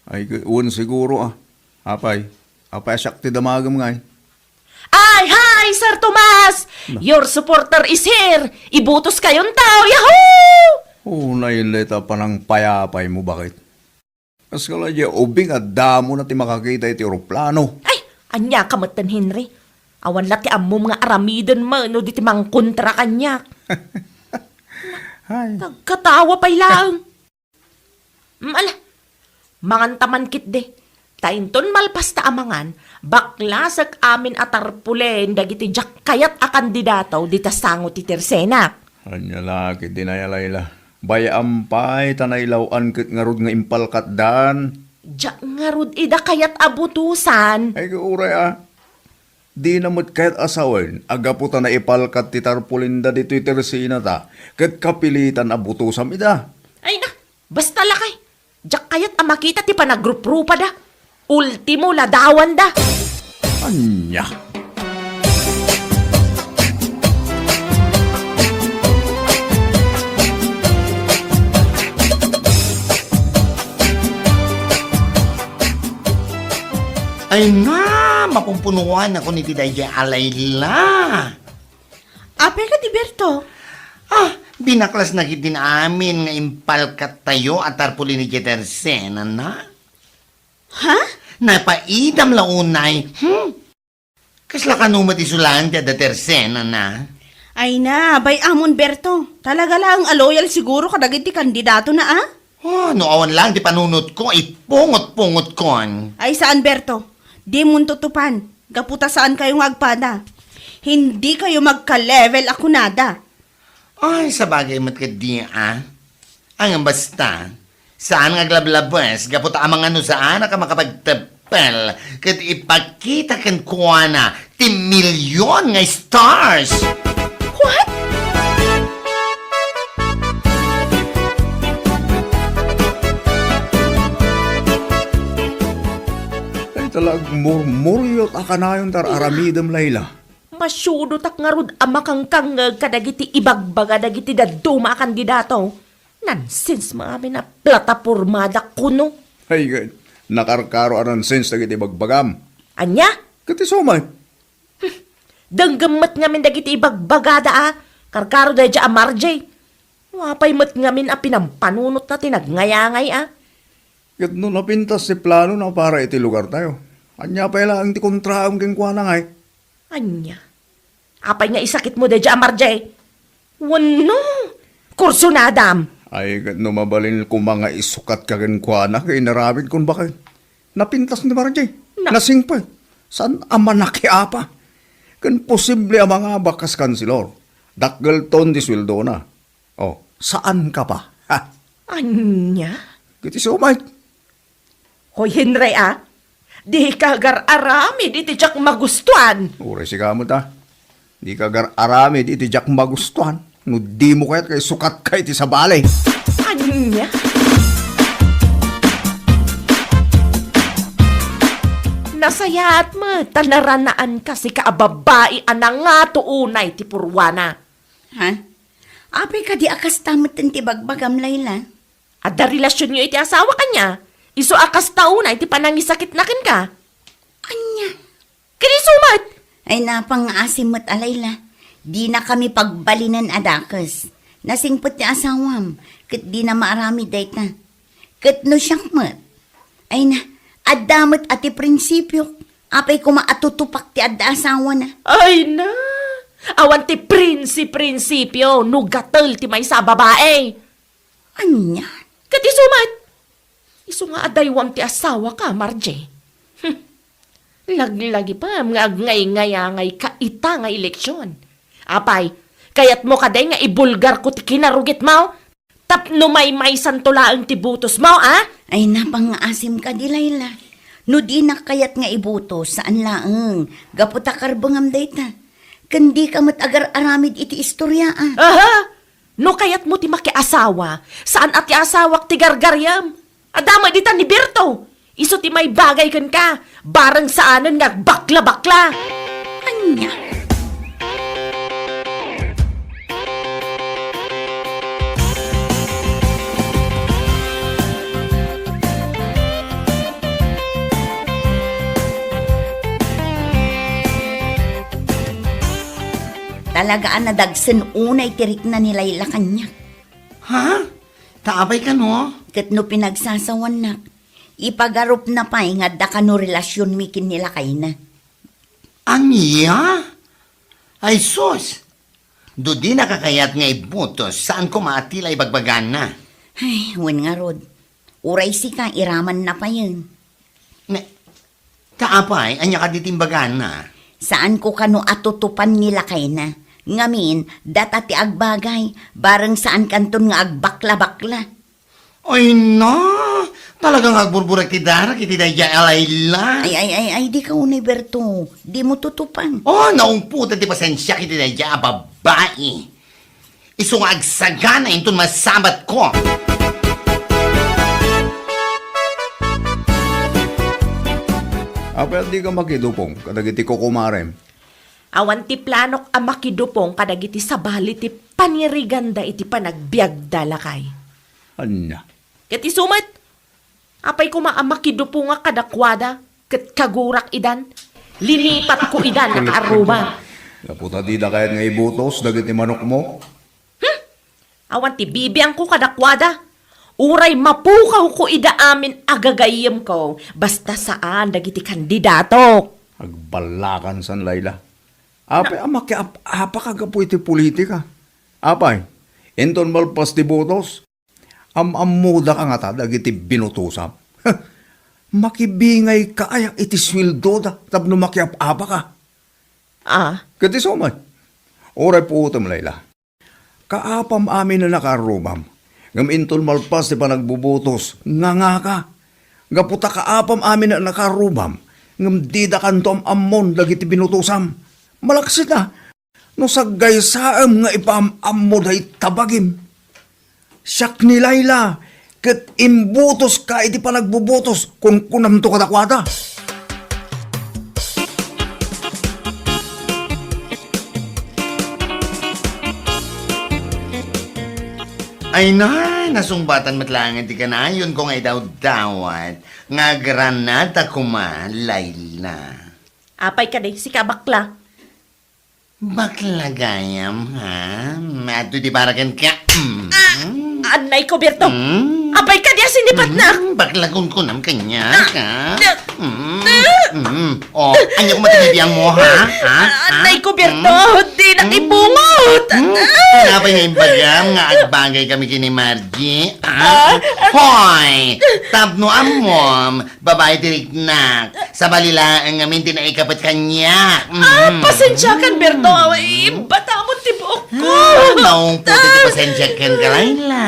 Ay, wen siguro, ah. Apay, apay a siak ti damagem ngay? Ay, hi, Sir Tomas! Na. Your supporter is here! Ibutoskayonto! Yahoo! Oh, nainlay ta panangpayapay mo, bakit? Kas kala diay ubing a damo na ti makakita iti eroplano. Ay, ania ka metten, Henry? Awan la ti ammom nga aramiden mano diti mangkontra kaniak. Ay. Nagkatawa pay laeng. Mm, ala, manganta man ketdi. Ta inton malpasta a mangan, baklasek amin a tarpulen dagiti diak kayat a kandidato dita sango ti tersenak. Ania la ketdi, Laila? Bay-am pay ta nailaw-an ket ngarud nga impalkatdan. Diak ngarud ida kayat a butosan. Ay, uray a. Dina met kayat a sawen a gapu ta naipalkat ti tarpulinda ditoy tersenata ket kapilitan a butosam ida. Ay na, basta lakay. Diak kayat a makita ti panagruprupada. Ultimo, ladawanda. Ania? Ay na, mapumpunuanakon iti daydiay a Laila. Apay kadi, Berto? Ah, binaklasna ketdin amin nga impalkattayo a tarpulin idiay tersenana. Ha? Napaidam la unay. Hmm? Kasla kano met isu laeng ti adda tersenana? Ay na, bay-amon, Berto. Talaga laeng a loyal siguro kadagiti kandidatona, a? Oh, no awan laeng ti panunotko, ipungot-pungotkon. Ay, saan, Berto. Dimon tutupan. Gapu ta saankayo nga agpada. Dikayo magka-level a kunada. Ay, sabagay met ketdi, a. Ngem basta, saan nga aglablabes gapu ta amangan no saanak a makapagteppel ket ipakita kenkuana ti milyon nga stars. What? Ay, talaga, murmuryot a kanayon ti ar-aramidem, Laila. Masiudotak ngarud a makangkangngeg kadagiti ibagbaga dagiti dadduma a kandidato. Nonsense met amin a platapormada kuno. Ay, nakarkaro a nonsense dagiti ibagbagam. Ania? Ket isu met. Denggem met ngamin dagiti ibagbagada a karkaro daydiay a Margie. No apay met ngamin a pinampanunotna ti nagngayangay a. Ket no napintas ti planona para iti lugartayo, ania pay laeng ti kontraem kenkuana ngay? Ania? Apay nga isakitmo daydiay a Margie? Wenno, kursunadam? Ay, ket no mabalin koma nga isukatka kenkuana ket inaramidkon baket. Napintas ni Margie. Na- Nasingpet. Saan a manakiapa? Ken posible a mangabak kas kanselor. Dakkelton ti sueldona. Oh, saan ka pa? Ha? Ania? Ket isu met. Hoy, Henry, a? Dika agar-aramid iti diak magustuan. Uray sika met, a. Dika agar-aramid iti diak magustuan. No dimo kayat nga isukatka iti sabali. Ania? Nasayaat met ta naranaanka sika a babbai a nangato unay ti purwana. Ha? Apay kadi a kasta met ti bagbagam, Layla? Adda relasionyo iti asawa kaniak. Isu a kasta unay ti panangisakitna kenka. Ania? Ken isu met. Ay, napangngaasim met a, Layla. Dinakami pagbalinen a dakes. Nasingpet ti asawam, ket dina maaramid dayta. Ket no siak met, ay na, adda met a ti prinsipiok. Apay koma a tutupak ti adda asawana? Ay na, awan ti prinsi-prinsipio no gatel ti maysa a babae. Ania? Ket isu met. Isu nga adaywam ti asawaka, Margie. Hmm. Laglagipem nga agngayngayangayka ita nga eleksion. Apay, kayatmo kadi nga ibulgarko ti kinarugitmo? Tapno maymaysanto laeng ti butosmo, a? Ay, napangngaasim kadi, Layla. No dinak kayat nga ibutos, saan laeng. Gapu ta karbengam dayta. Ken dika met agar-aramid iti istoria, a? Aha! No kayatmo ti makiasawa, saan a ti asawak ti gargariam. Adda met dita ni Berto. Isu ti maibagay kenka, bareng saanen nga agbakla-bakla. Ania? Talaga a nadagsen unay ti rikna ni Layla kaniak. Ha? Ta apay kano? Ket no pinagsasawannak, ipagarupna pay nga adda kano relasionmi ken ni lakayna. Ania? Ay sus! No dinaka kayat nga ibutos, saan koma a ti la ibagbagana? Ay, wen ngarud. Uray sika, iramanna payen. Ne, ta apay, ania kadi ti imbagana? Saanko kano a tutupan ni lakayna. Ngamin, data ti agbagay, bareng saankanton nga agbakla-bakla. Ay na! Talaga nga agburburek ti darak iti daydiay a Layla. Ay, ay, ay, ay, dika unay, Berto. Dimo tutupan. Oh, naungputan ti pasensiak iti daydiay a babai. Isu nga agsagana inton masabatko. Apay a dika makidupong kadagiti kukumarem? Awan ti planok a makidupong kadagiti sabali ti paniriganda iti panagbiagda, lakay. Ania? Ket isu met, apay koma a makidupongak kadakuada, ket kagurak idan, linipatko idan a kaarrubam. Gapu ta dida kayat nga ibutos dagiti manokmo? Hmm? Awan ti bibiangko kadakuada. Uray mapukawko ida amin a gagayyemko, basta saan dagiti kandidatok. Agballakan san, Layla. Apay a makiap-apaka gapu iti politika? Apay, inton malpas ti butos, am-ammodaka ngata dagiti binutosam? Makibingayka aya iti sueldoda tapno makiap-apaka? Ah? Ket isu met. Uray puotem, Layla. Kaapam amin a nakaarrubam, ngem inton malpas ti panagbubutos, ngangaka. Gapu ta kaapam amin a nakaarrubam, ngem didakanto am-ammon dagiti binutosam. Malaksid a, no saggaysaem nga ipaam-ammo dayta bagim. Siak ni Layla, ket imbutoska iti panagbubutos, kunkunamto kadakuada. Ay na, nasungbatan met laeng ti kanayonko nga idawdawat nga agranata koma, Layla. Apay kadi, sika bakla? Bakla gayam, ha? Adtoy ti para kenka. Mm. Ah, annay ko, Berto. Mm. Apay kadi a sinipatnak? Mm, bakla kunkunam kaniak, ha? Ah, mm, mm. Oh, ania koma ti bibiangmo, ha? Ha? Ah, annay ko, Berto. Mm. Dinak ibungot. Mm. Ah. Pay nga imbagam nga agbagay kami ken ni Margie, ah? Ah? Hoy! Tapno ammom, babai ti riknak. Sabali laeng ngamin ti naikapet kaniak. Ah, mm. Pasensiakan, Berto. Ay, batamon ti buokko. Ah, naungpot ti pasensiakan ka, Laila.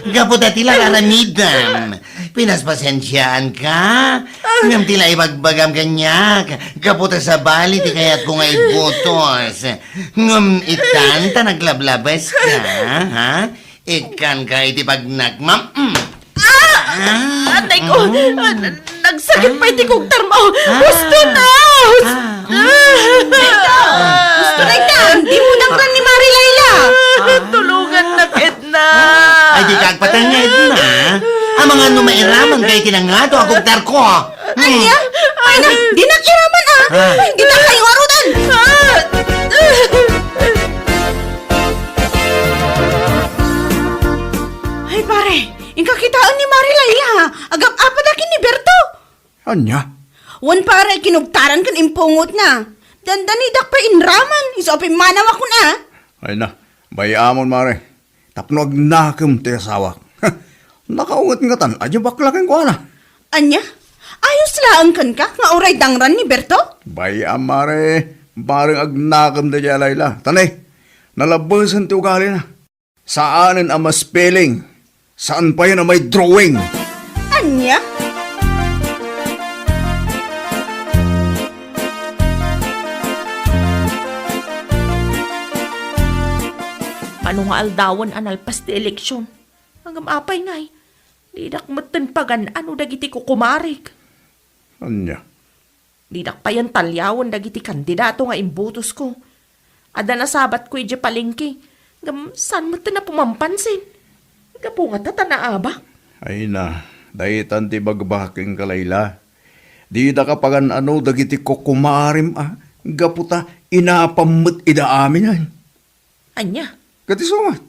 Gapu ta ti la aramidem. Pinaspasensiaan ka. Ngem ti la ibagbagam kaniak. Gapu ta sabali ti kayatko nga ibutos. Ngem itan ta naglablabas ka, ha? Ikkan ka iti pagnakmam. Mm. Ah! Ah! Atay ko! Mm. Ah, na-, nagsakit pay ti kugtarmo! Ah! Husto na! Hus-, Ah! ah! Husto na ita! Dimo dangran ni Mari Laila! Ah! Tulongannak, Edna! Ay, di ka agpatay nga, Edna. Amangan no mairaman kay kinangado a kugtarko. Hmm. Ania? Ay na, dinak iraman, ah! Ah. Ay, dita kayo arudan! Ah! Ay, pare, inka kitaen ni Mari Laila, agap-apada ken ni Berto. Ania? Wen, pare, kinugtaran ken impungotna. Dandanidak pay inraman, isu a pimmanawakon, ah. Ay na, bay-amon, mare. Tapno agnakem ti asawak. Nakaunget ngatan a di bakla kenkuana. Ania? Ayos laeng kenka nga uray dangran ni Berto? Bay-am, mare. Bareng agnakem daydiay a Laila. Tani, nalabesen ti ugalina. Saanen a maspelling. Saan payen a may drawing. Ania? Mano nga aldawen a nalpas ti eleksion? Ngem apay ngay, didak metten pagan-ano dagiti kukumarik. Ania? Didak payen taliawen dagiti kandidato nga imbutosko. Adda nasabatko idiay palengke, ngem saan metten a pumampansin. Gapu ngata ta naabak. Ay na, daytan ti ibagbakem kenka, Laila. Didak a pagan-ano dagiti kukumarim a, gapu ta inapam met ida aminen. Ania? Ket isu met.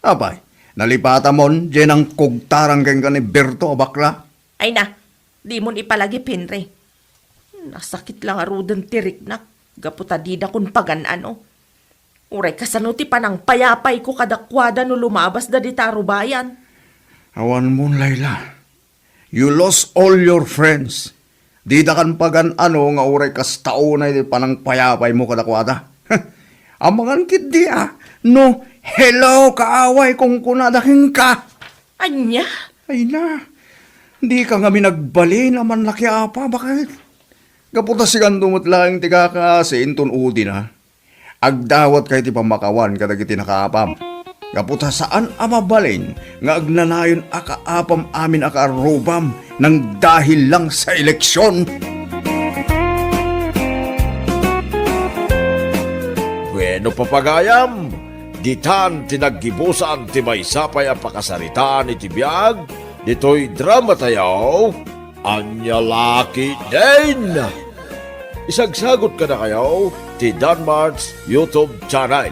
Apay, nalipatamon diay nangkugtaran kenka ni Berto a bakla? Ay na, dimon ipalagip, Henry. Nasakit la ngaruden ti riknak gapu ta didakon pagan-ano. Uray kasano ti panangpayapayko kadakuada no lumabasda dita a rubayan? Awanmon, Laila. You lost all your friends. Didakan pagan-ano nga uray kasta unay ti panangpayapaymo kadakuada. Amangan ketdi a, no, "Hello, kaaway," kunkunada kenka. Ania? Ay na, dika ngamin agbalin a mannakiapa, baket? Gapu ta sikanto met laeng ti kakaasi inton udina. Agdawatka iti pammakawan kadagiti nakaapam. Gapu ta saan a mabalin nga agnanayon a kaapam amin a kaarrubam nangdahil lang sa eleksion. Bueno, papagayam, ditan ti naggibusan ti maysa pay a pakasaritaan iti biag ditoy dramatayo. Ania la ketdin? Isagsagot kadakayo ti Danmart's YouTube channel.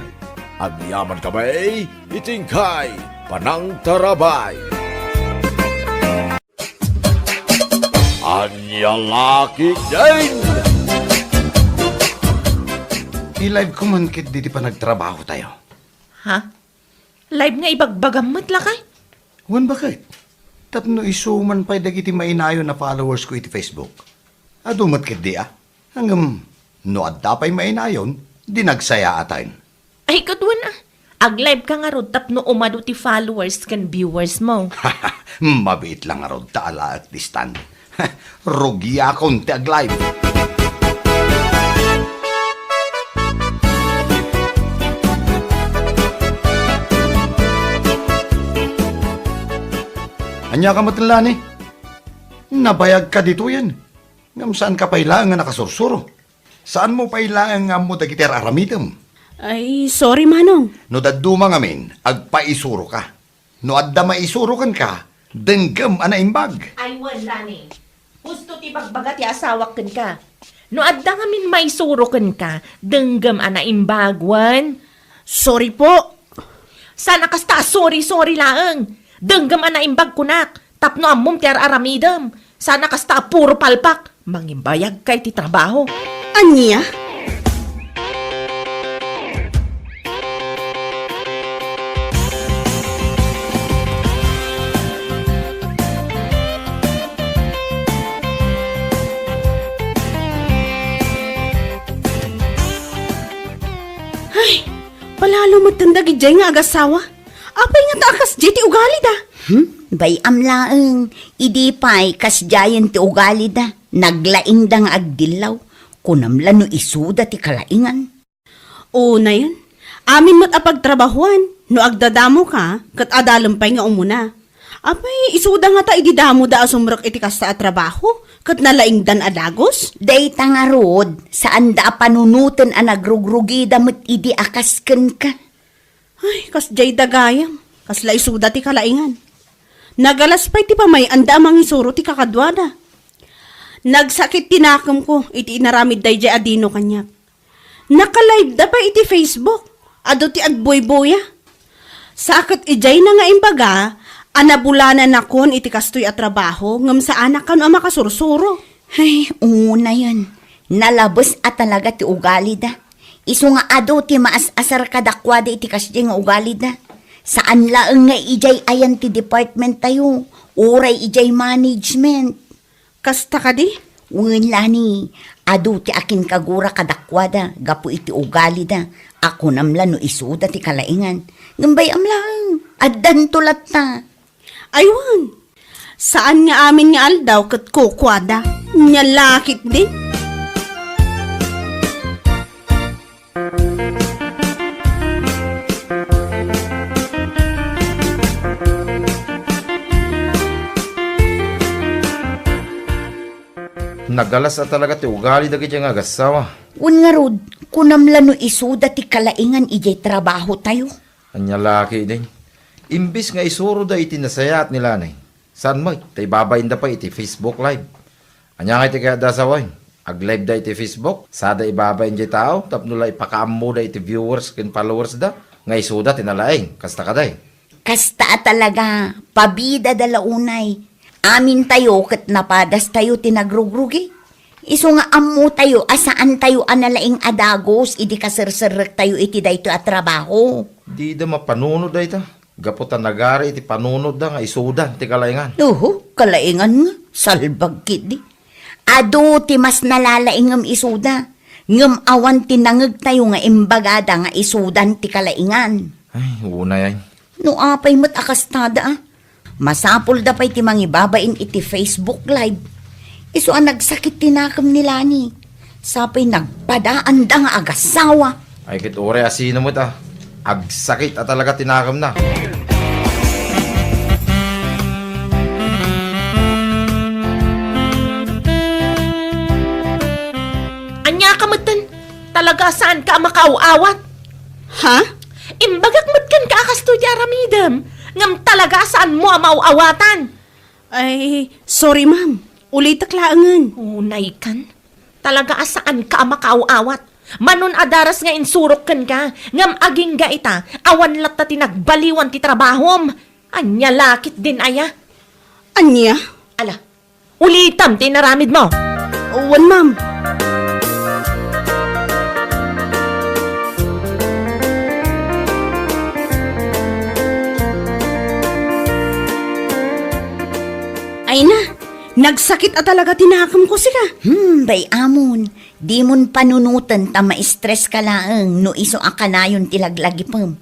Agyaman kami iti inkay panangtarabay. Ania la ketdin? I-live ko man ketdi ti panagtrabahotayo. Ha? Live nga ibagbagam met lakay? Wen, baket? Tapno isu man pay dagiti mainayon a followers ko iti Facebook. Adu met ketdi a. Ngem no adda pay mainayon, di nagsayaaten. Ay, ket wen a. Ag-live ka ngarud tapno umadu ti followers ken viewers mo. Mabiit la ngarud ta alaek ti stand. Rugiakon ti ag-live. Ania ka met, Lani? Nabayagka ditoyen. Ngem saanka pay laeng nga nakasursuro. Saanmo pay laeng nga ammo dagiti ar-aramidem. Ay, sorry, Manong. No dadduma ngamin, agpaisuroka. No adda maisuro kenka, denggem a naimbag. Ay, wen, Lani. Husto ti bagbaga ti asawak kenka. No adda ngamin maisuro kenka, denggem a naimbag, wen. Sorry po. Saan a kasta a sorry-sorry laeng. Denggem a naimbag kunak. Tapno ammom ti ar-aramidem. Saan a kasta a puro palpak. Mangimbayagka iti trabaho. Ania? Palalo metten dagidiay nga agassawa. Apay ngata a kasdiay ti ugalida? Hmm? Bay-am laeng. Idi pay kasdiayen ti ugalida, naglaingda nga agdillaw. Kunam la no isuda ti kalaingan. Unayen, amin met a pagtrabahuan, no agdadamoka, ket adalem pay nga umuna. Apay, isuda ngata idi damoda a sumrek iti kasta a trabaho, ket nalaingdan a dagus? Dayta ngarud, saanda a panunoten a nagrugrugida met idi a kas kenka. Ay, kasdiay da gayam, kasla isuda ti kalaingan. Nagalas pay ti pamay-anda a mangisuro ti kakaduada. Nagsakit ti nakemko iti inaramid daydiay a Dino kaniak. Naka-live da pay iti Facebook. Adu ti agbuybuya. Sa ket idiay na nga imbaga a nabulananakon iti kastoy a trabaho ngem saanak kano a makasursuro. Ay, unayen. Nalabes a talaga ti ugalida. Isu nga adu ti maas-asar kadakuada iti kasdiay nga ugalida. Saan laeng nga idiay ayan ti department tayo, uray idiay management. Kasta kadi? Wen, Lani, adu ti akinkagura kadakuada gapu iti ugalida a kunam la no isuda ti kalaingan. Ngem bay-am laeng, addanto latta. Ay wen, saan nga amin nga aldaw ket kukuada. Nia la ketdin. Nagalas a talaga ti ugali dagiti nga agassawa. Wen ngarud, kunam la no isuda ti kalaingan idiay trabaho tayo. Ania la ketdin? Imbes nga isuroda iti nasayaat ni Lani, saan met ta ibabainda pay iti Facebook Live. Ania ngay ti kayatda a sawen? Ag-live da iti Facebook, sada ibabain diay tao tapno la ipakaammoda iti viewers ken followers da nga isuda ti nalaing. Kasta kadi? Kasta a talaga, pabidada la unay. Amintayo ket napadastayo ti nagrugrugi. Isu nga ammotayo a saantayo a nalaing a dagus idi kaserserrektayo iti daytoy a trabaho. Dida mapanunot dayta, gapu ta nagari iti panunotda nga isudan ti kalaingan. Uhu, kalaingan nga, salbag ketdi. Adu ti mas nalalaingem isuda, ngem awan ti nangegtayo nga imbagada nga isudan ti kalaingan. Ay, unay ay. No apay met a kastada, a? Masapulda pay ti mangibabain iti Facebook Live. Isu a nagsakit ti nakem ni Lani. Sapay nagpadaanda nga agassawa. Ay, ket uray a sino met a agsakit a talaga ti nakemna. Ania ka metten? Talaga a saanka a makaaw-awat. Ha? Imbagak met kenka a kastoy ti aramidem, ngem talaga a saanmo a maaw-awatan. Ay, sorry, ma'am. Ulitek laengen. Unay kan. Talaga a saanka a makaaw-awat. Manon a daras nga insurok kenka, ngem agingga ita, awan latta ti nagbaliwan ti trabahom. Ania la ketdin aya? Ania? Ala, ulitem ti inaramidmo. Wen, ma'am. Ay na, nagsakit a talaga ti nakemko, sika. Hmm, bay-amon. Dimon panunoten ta ma-stress ka laeng no isu a kanayon ti laglagipem.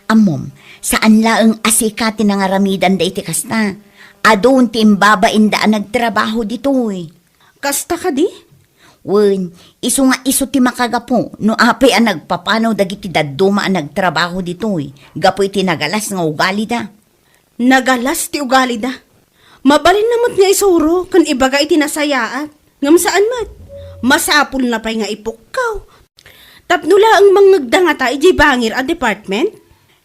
Ammom, saan laeng a sika ti nangaramidanda iti kasta. Adun ti imbabainda a nagtrabaho ditoy. Kasta kadi? Wen, isu nga isu ti makagapu no apay a nagpapanaw dagiti dadduma a nagtrabaho ditoy gapu iti nagalas nga ugalida. Nagalas ti ugalida. Mabalinna met nga isuro ken ibaga iti nasayaat. Ngem saan met. Masapulna pay nga ipukkaw. Tapno laeng mangngegda ngata idiay bangir a department?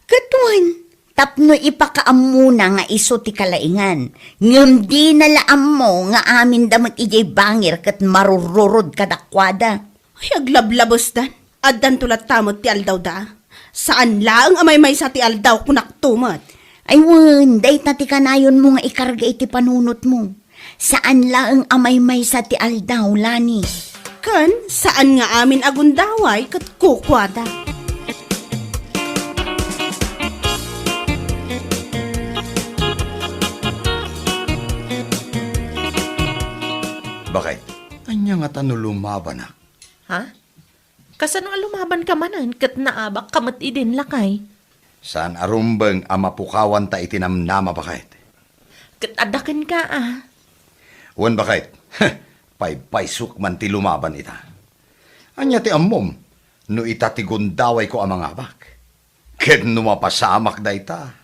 Ket wen, tapno ipakaammona nga isu ti kalaingan. Ngem dina la ammo nga aminda met idiay bangir ket marururod kadakuada. Ay, aglablabesdan. Addanto latta met ti aldawda. Saan laeng a maymaysa ti aldaw, kunakto met. Ay wen, dayta ti kanayonmo nga ikarga iti panunotmo. Saan laeng a maymaysa ti aldaw, Lani. Ken saan nga amin a gundaway ket kukuada. Bakit? Ania ngata no lumabanak? Ha? Kasano a lumabanka manen ket naabakka met idin, lakay? Saan a rumbeng a mapukawanta iti namnama, baket. Ket adda kenka, a. Wen, baket. Paypaysok man ti lumaban ita. Ania ti ammom no ita ti gundawayko a mangabak? Ket no mapasamak dayta,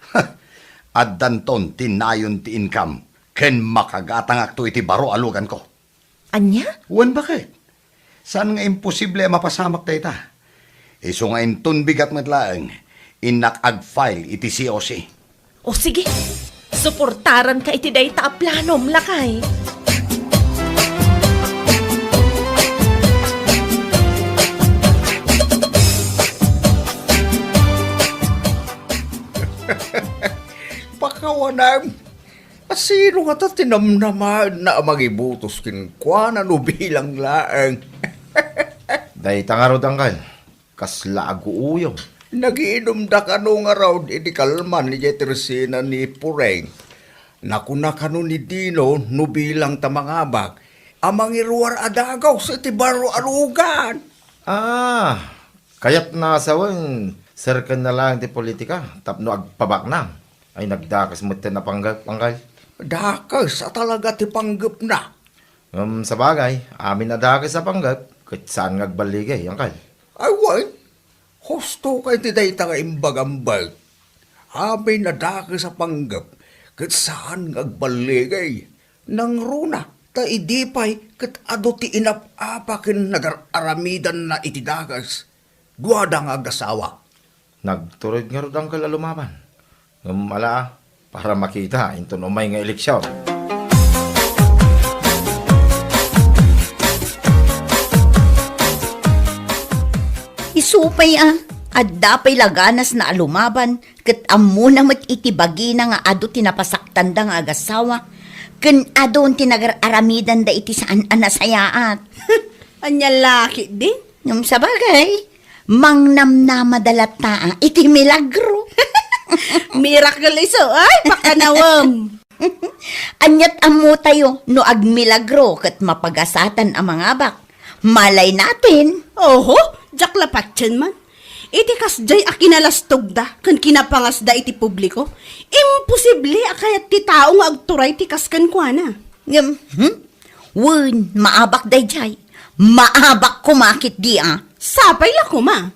addanton ti nayon ti inkam ken makagatangakto iti baro a luganko. Ania? Wen, baket. Saan nga imposible a mapasamak dayta. Isu nga inton bigat met laeng, innak ag-file iti C O C. O sige, suportaranka iti dayta a planom, lakay. Pakawanem. Asino ngata ti namnamaenna a mangibutos kenkuana no bilang laeng? Dayta ngarud, angkel, kasla aguuyo. Nagiinumda kano ngarud iti kalman idiay tersena ni Pureng. Nakuna kano ni Dino no bilang ta mangabak a mangiruar a dagus iti baro a lugan. Ah, kayatna a sawen, serkenna laeng ti politika tapno agpabaknang. Ay, nagdakes metten a panggep, angkel. Dakes a talaga ti panggepna. Ngem sabagay, amin a dakes a panggep, ket saan nga agballigay, angkel. Ay, wen. Husto kay ti dayta nga imbagam, Bert. Amin a dakes a panggep, ket saan nga agballigay. Nangruna, ta idi pay ket adu ti inap-apa ken nagar-aramidanna iti dakes. Duada nga agasawa. Nagtured ngarud, angkel, a lumaban. Ngem ala, para makita inton umay nga eleksion. Isu pay a, adda pay laganasna a lumaban, ket ammona met iti bagina nga adu ti napasaktanda nga agasawa, ken adun ti nagar-aramidanda iti saan a nasayaat. Ania la ketdin? Ngem sabagay, mangnamnamada latta iti milagro. Miracle isu, ay, pakanawem. Aniat ammotayo no agmilagro ket mapagasatan a mangabak? Malay natin. Oho, diak la patien man. Iti kasdiay a kinalastogda ken kinapangasda iti publiko, imposible a kayat ti tao nga agturay ti kas kenkuana. Ngem, hmm? Wen, maabak daydiay. Maabak koma ketdi a. Sapay la koma.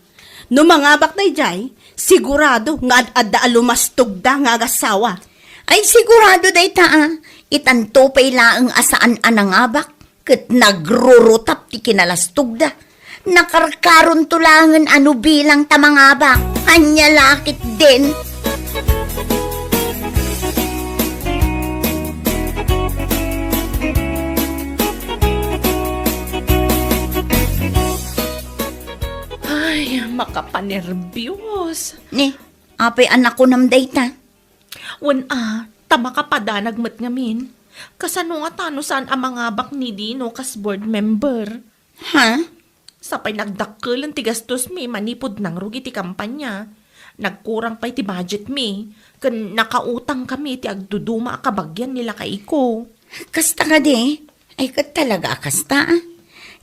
No mangabak daydiay, sigurado nga ad-adda a lumastogda nga agasawa. Ay, sigurado dayta a. Itanto pay laeng a saan a nangabak, ket nagrurutap ti kinalastogda. Nakarkaronto laengen a no bilang ta mangabak. Ania la ketdin? Ay, makapanerbios. Ni, apay a nakunam dayta? Wen a, ta makapadanag met ngamin. Kasano ngata no saan a mangabak ni Dino kas board member? Ha? Sapay nagdakkelen ti gastosmi manipud nangrugi ti kampanya. Nagkurang pay ti budgetmi, ken nakautangkami ti agduduma a kabagian ni lakayko. Kasta kadi? Ay, ket talaga a kasta, a.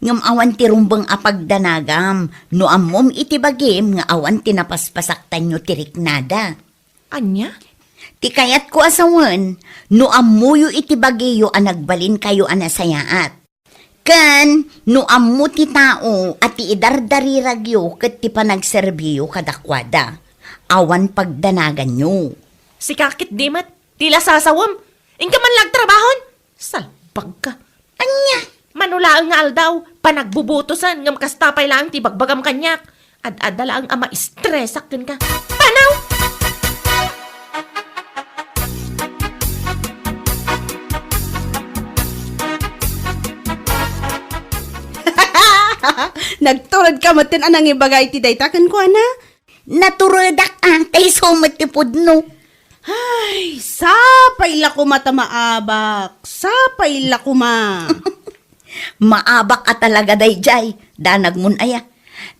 Ngem awan ti rumbeng a pagdanagam no ammom iti bagim nga awan ti napaspasaktanyo ti riknada. Ania? Ti kayatko a sawen, no ammoyo iti bagiyo a nagbalinkayo a nasayaat. Ken no ammo ti tao a ti idardariragyo ket ti panagserbiyo kadakuada, awan pagdanaganyo. Sika ketdi met, ti la sasawem, inka man la agtrabahon? Salbagka. Ania? Mano laeng nga aldaw, panagbubutosen, ngem kasta pay laeng ti bagbagam kaniak. Ad-adda laeng a maistresak kenka. Panaw! Nagturedka metten a nangibaga iti dayta kenkuana? Naturedak a, ta isu met ti pudno. Ay, sapay la koma ta maabak. Sapay la koma. Maabak a talaga daydiay, danagmon aya.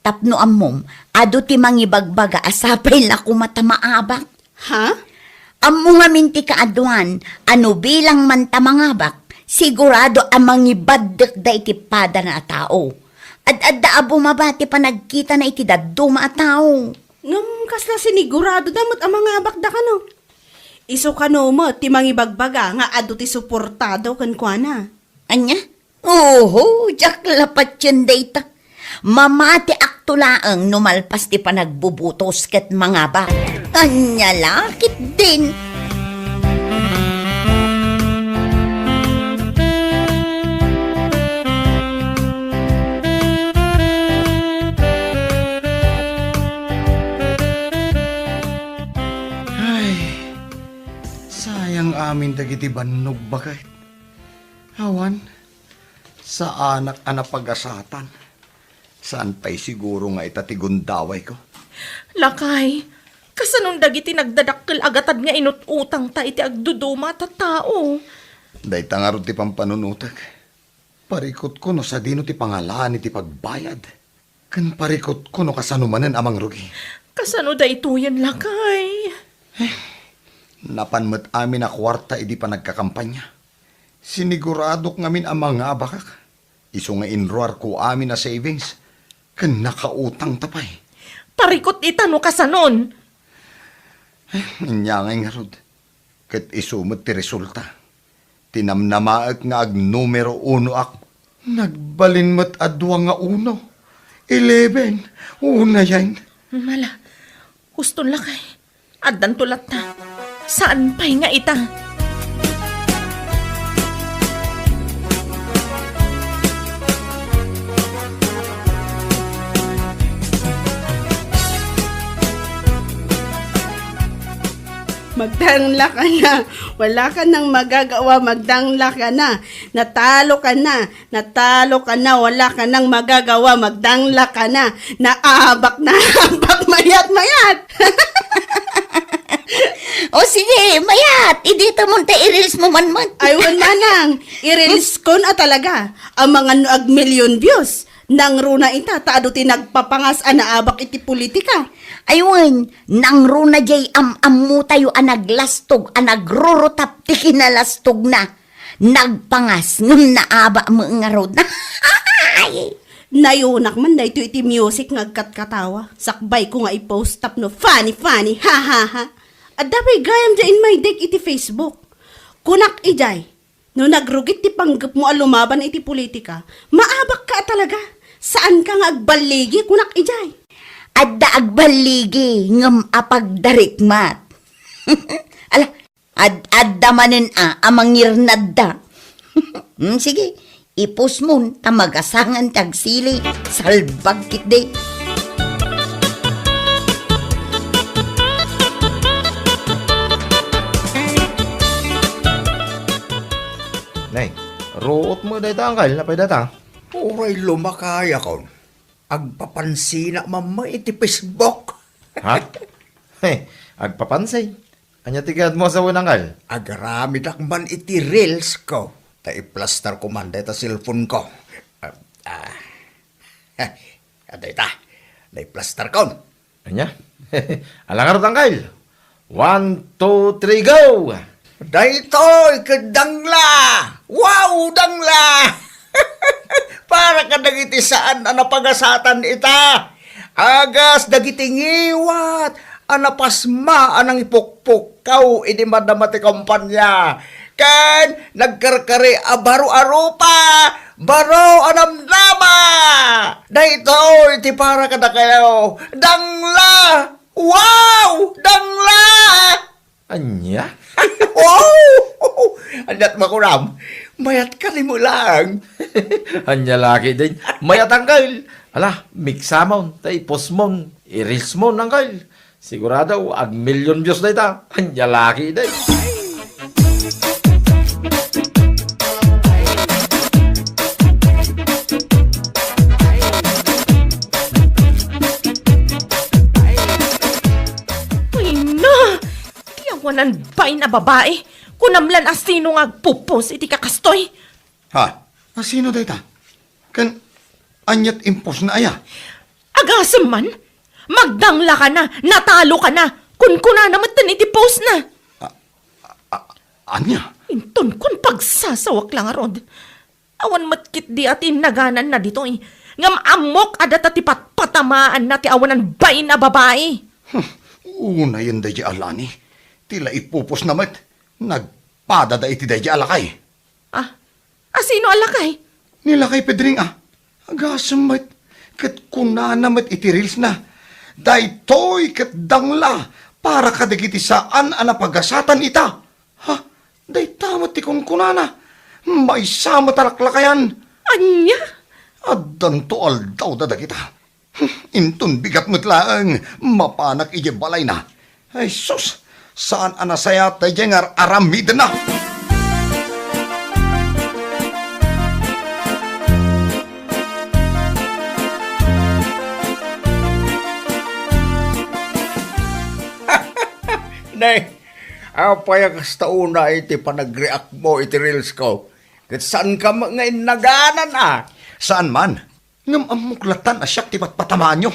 Tapno ammom, adu ti mangibagbaga a sapay la koma ta maabak. Ha? Ammo ngamin ti kaaduan a no bilang man ta mangabak, sigurado a mangibaddekda iti padana a tao. Ad-adda a bumaba ti panagkitana iti dadduma a tao. Ngem kasla siniguradoda met a mangabakda kano? Isu kano met ti mangibagbaga nga adu ti suportado kenkuana? Ania? Oho, diak la patien dayta. Mamatiakto laeng no malpas ti panagbubutos ket mangabak. Ania la ketdin? Ay, sayang amin dagiti bannog baket. Awan, saanak a napagasatan. Saan pay siguro nga ita ti gundawayko? Lakay, kasanon dagiti nagdadakkel a gatad nga inut-utangta iti agduduma a tattao? Dayta ngarud ti pampanunotek. Parikutko no sadino ti pangalaan iti pagbayad. Ken parikutko no kasano manen a mangrugi. Kasano daytoyen, lakay? Eh, napan met amin a kuarta idi panagkakampanya. Siniguradok ngamin a mangabakak. Isu nga inruarko amin a savings, ken nakautangta pay. Parikut ita no kasanon. Eh, ania ngay ngarud? Ket isu met ti resulta. Tinamnamaek nga agnumero unoak. Nagbalin met a dua nga uno. Eleven. Unayen. Mala, huston lakay. Addanto latta. Saan pay nga ita? Magdangla ka na. Wala ka nang magagawa. Magdangla ka na. Natalo ka na. Natalo ka na, wala ka nang magagawa, magdangla ka na. Naabak na, abak, mayat, mayat. O sige, mayat, idita mo ta i-reels mo man man. Ay, wen manang, i-reels kon a talaga. Amangan no ag million views. Nangruna ita, ta adu ti nagpapangas a naabak iti politika. Ay, wen, nangruna jay am-ammo tayo a naglastog, a nagrurutap ti kinalastog na. Nagpangas ngem naabak met ngarud. Nayunak man daytoy iti music nga agkatkatawa. Sakbayko nga i-post tapno funny, funny, ha, ha, ha. Adda pay gayam dayta in my deck iti Facebook. Kunak idiay, no nagrugit ti panggepmo a lumaban iti politika, maabak ka a talaga. Saan ka nga agballigi, kunak idiay. Adda agballigi, ngem apagdarikmat. Ala, Ad-adda manen a, a mangirnadda. Hmm, sige, i-post mon ta magasangan ti agsili. Salbag ketdi. Nay, ruot mo dayta, angkal. Napay data? Uray lumakayakon. Agpapansinak man met iti Facebook. Ha? He, agpapansin? Ania ti kayatmo a sawen, angkal? Agaramidak man iti reels ko, ta i-plaster ko man dayta cellphone ko. Ah, ah. Dayta, nai-plaster ko. Ania? Ala ngarud, angkal. One, two, three, go! Daytoy ket dangla! Wow, dangla! Para kadagiti saan a napagasatan ita. Agas dagiti ngiwat a napasma a nangipukpukkaw idi madama ti kampanya. Ken nagkarkari a baro a rupa, baro a namnama. Daytoy ti para kadakayo. Dangla! Wow! Dangla! Ania? Wow! Aniat makuram? Mayat ka ni mo lang. Ania laki din. Mayat, angkal. Ala, miksamon, ta i-post mon, i-reels mon, angkal. Sigurado, ag million views na ita. Ania laki din. Ay na! Ti awanan bain a babai, kunam lan a sino nga agpupos iti kakastoy. Ha? A sino dayta? Ken aniat impos na aya? Agasem man, magdangla ka na, natalo ka na, kunkunana met iti post na. A, a, a, ania? Inton kun pagsasawak lang, Rod. Awan met ketdi a ti nagananna ditoy. Ngem ammok a data ti patpatamaanna ti awanan bain a babai. Hmm, unayen daydiay a Lani. Ti la ipupusna met, nagpadada iti daydiay a lakay. Ah, asino a lakay? Ni lakay Pedring a. Agasem met, ket kunana met iti reels na, "Daytoy ket dangla para kadagiti saan a napagasatan ita." Ha? Dayta met ti kunkunana. Maysa met a laklakayan. Ania? Addanto aldawda dagita. Inton bigat met laeng, mapanak idiay balayna. Ay sus, saan a nasayaat daydiay nga ar-aramidenna. Ne, apay a kasta unay ti panagreact mo iti reels ko? Ket saanka met nga innaganan a? Saan man. Ngem ammok latan a siak ti patpatamaanyo.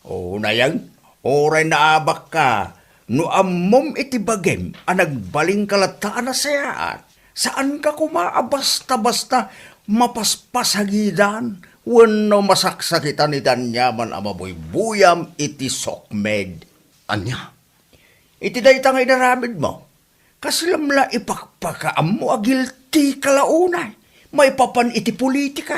O, nayang, uray naabakka, no ammom iti bagim a nagbalinka latta a nasayaat, saanka koma a basta-basta mapaspasagidan wenno masaksakitan iti aniaman a mabuybuyam iti sokmed. Ania? Iti dayta nga inaramidmo, kaslam la ipakpakaammo a guilty ka la unay maipapan iti politika.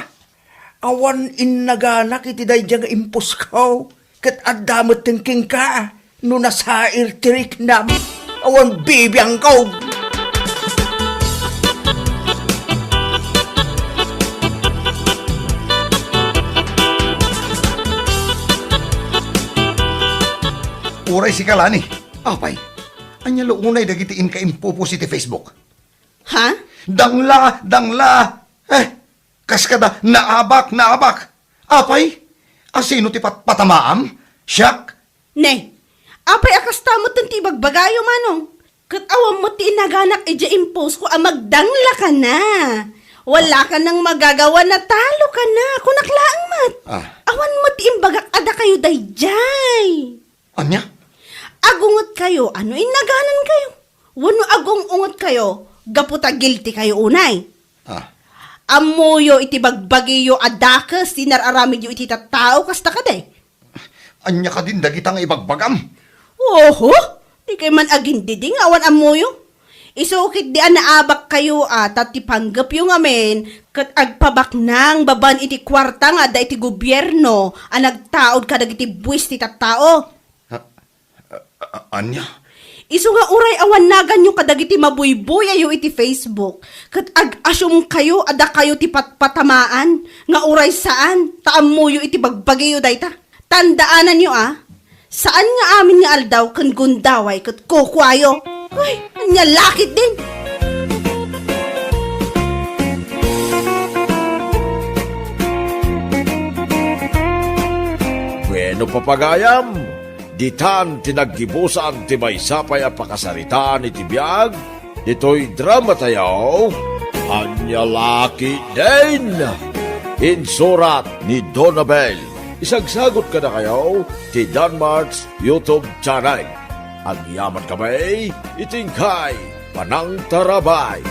Awan innaganak iti daydiay nga imposko, ket adda metten kenka no nasair ti riknam. Awan bibiangko. Uray sika, Lani. Apay, ania la unay dagiti inka impupos iti Facebook? Ha? Dangla, dangla! Eh, kas kada, naabak, naabak! Apay, asino ti patpatamaam? Siak? Ne, apay a kasta met ti ibagbagayo, Manong? Ket awan met ti inaganak idiay impostko a magdangla kana. Wala kanang magagawa, natalo kana. Kunak laeng met. Ah. Awan met ti imbagak a dakayo daydiay. Ania? Agungetkayo a no innaganankayo wenno agung-ungetkayo gapu ta guilty kayo unay. Ah. Ammoyo iti bagbagiyo a dakes ti inar-aramidyo iti tattao, kasta kadi? Ania kadin dagita nga ibagbagam? Oho! Dikay man agindidi nga awan ammoyo. Isu ketdi a naabakkayo a ta ti panggepyo ngamin ket agpabaknang babaen iti kuarta nga adda iti gobierno a nagtaud kadagiti buis ti tattao. A-, a-, ania? Isu nga uray awan naganyo kadagiti mabuybuyayo iti Facebook, ket ag-assume kayo a dakayo ti patpatamaan nga uray saan ta ammoyo iti bagbagiyo dayta. Tandaananyo a, saan nga amin nga aldaw ken gundaway ket kukuayo. Ay, ania la ketdin? Bueno, papagayam, ditan ti naggibusan ti maysa pay a pakasaritaan iti biag ditoy dramatayo, Ania la ketdin? Insurat ni Donabel. Isagsagut kadakayo ti Danmart's YouTube channel. Agyamankami iti inkay panangtarabay.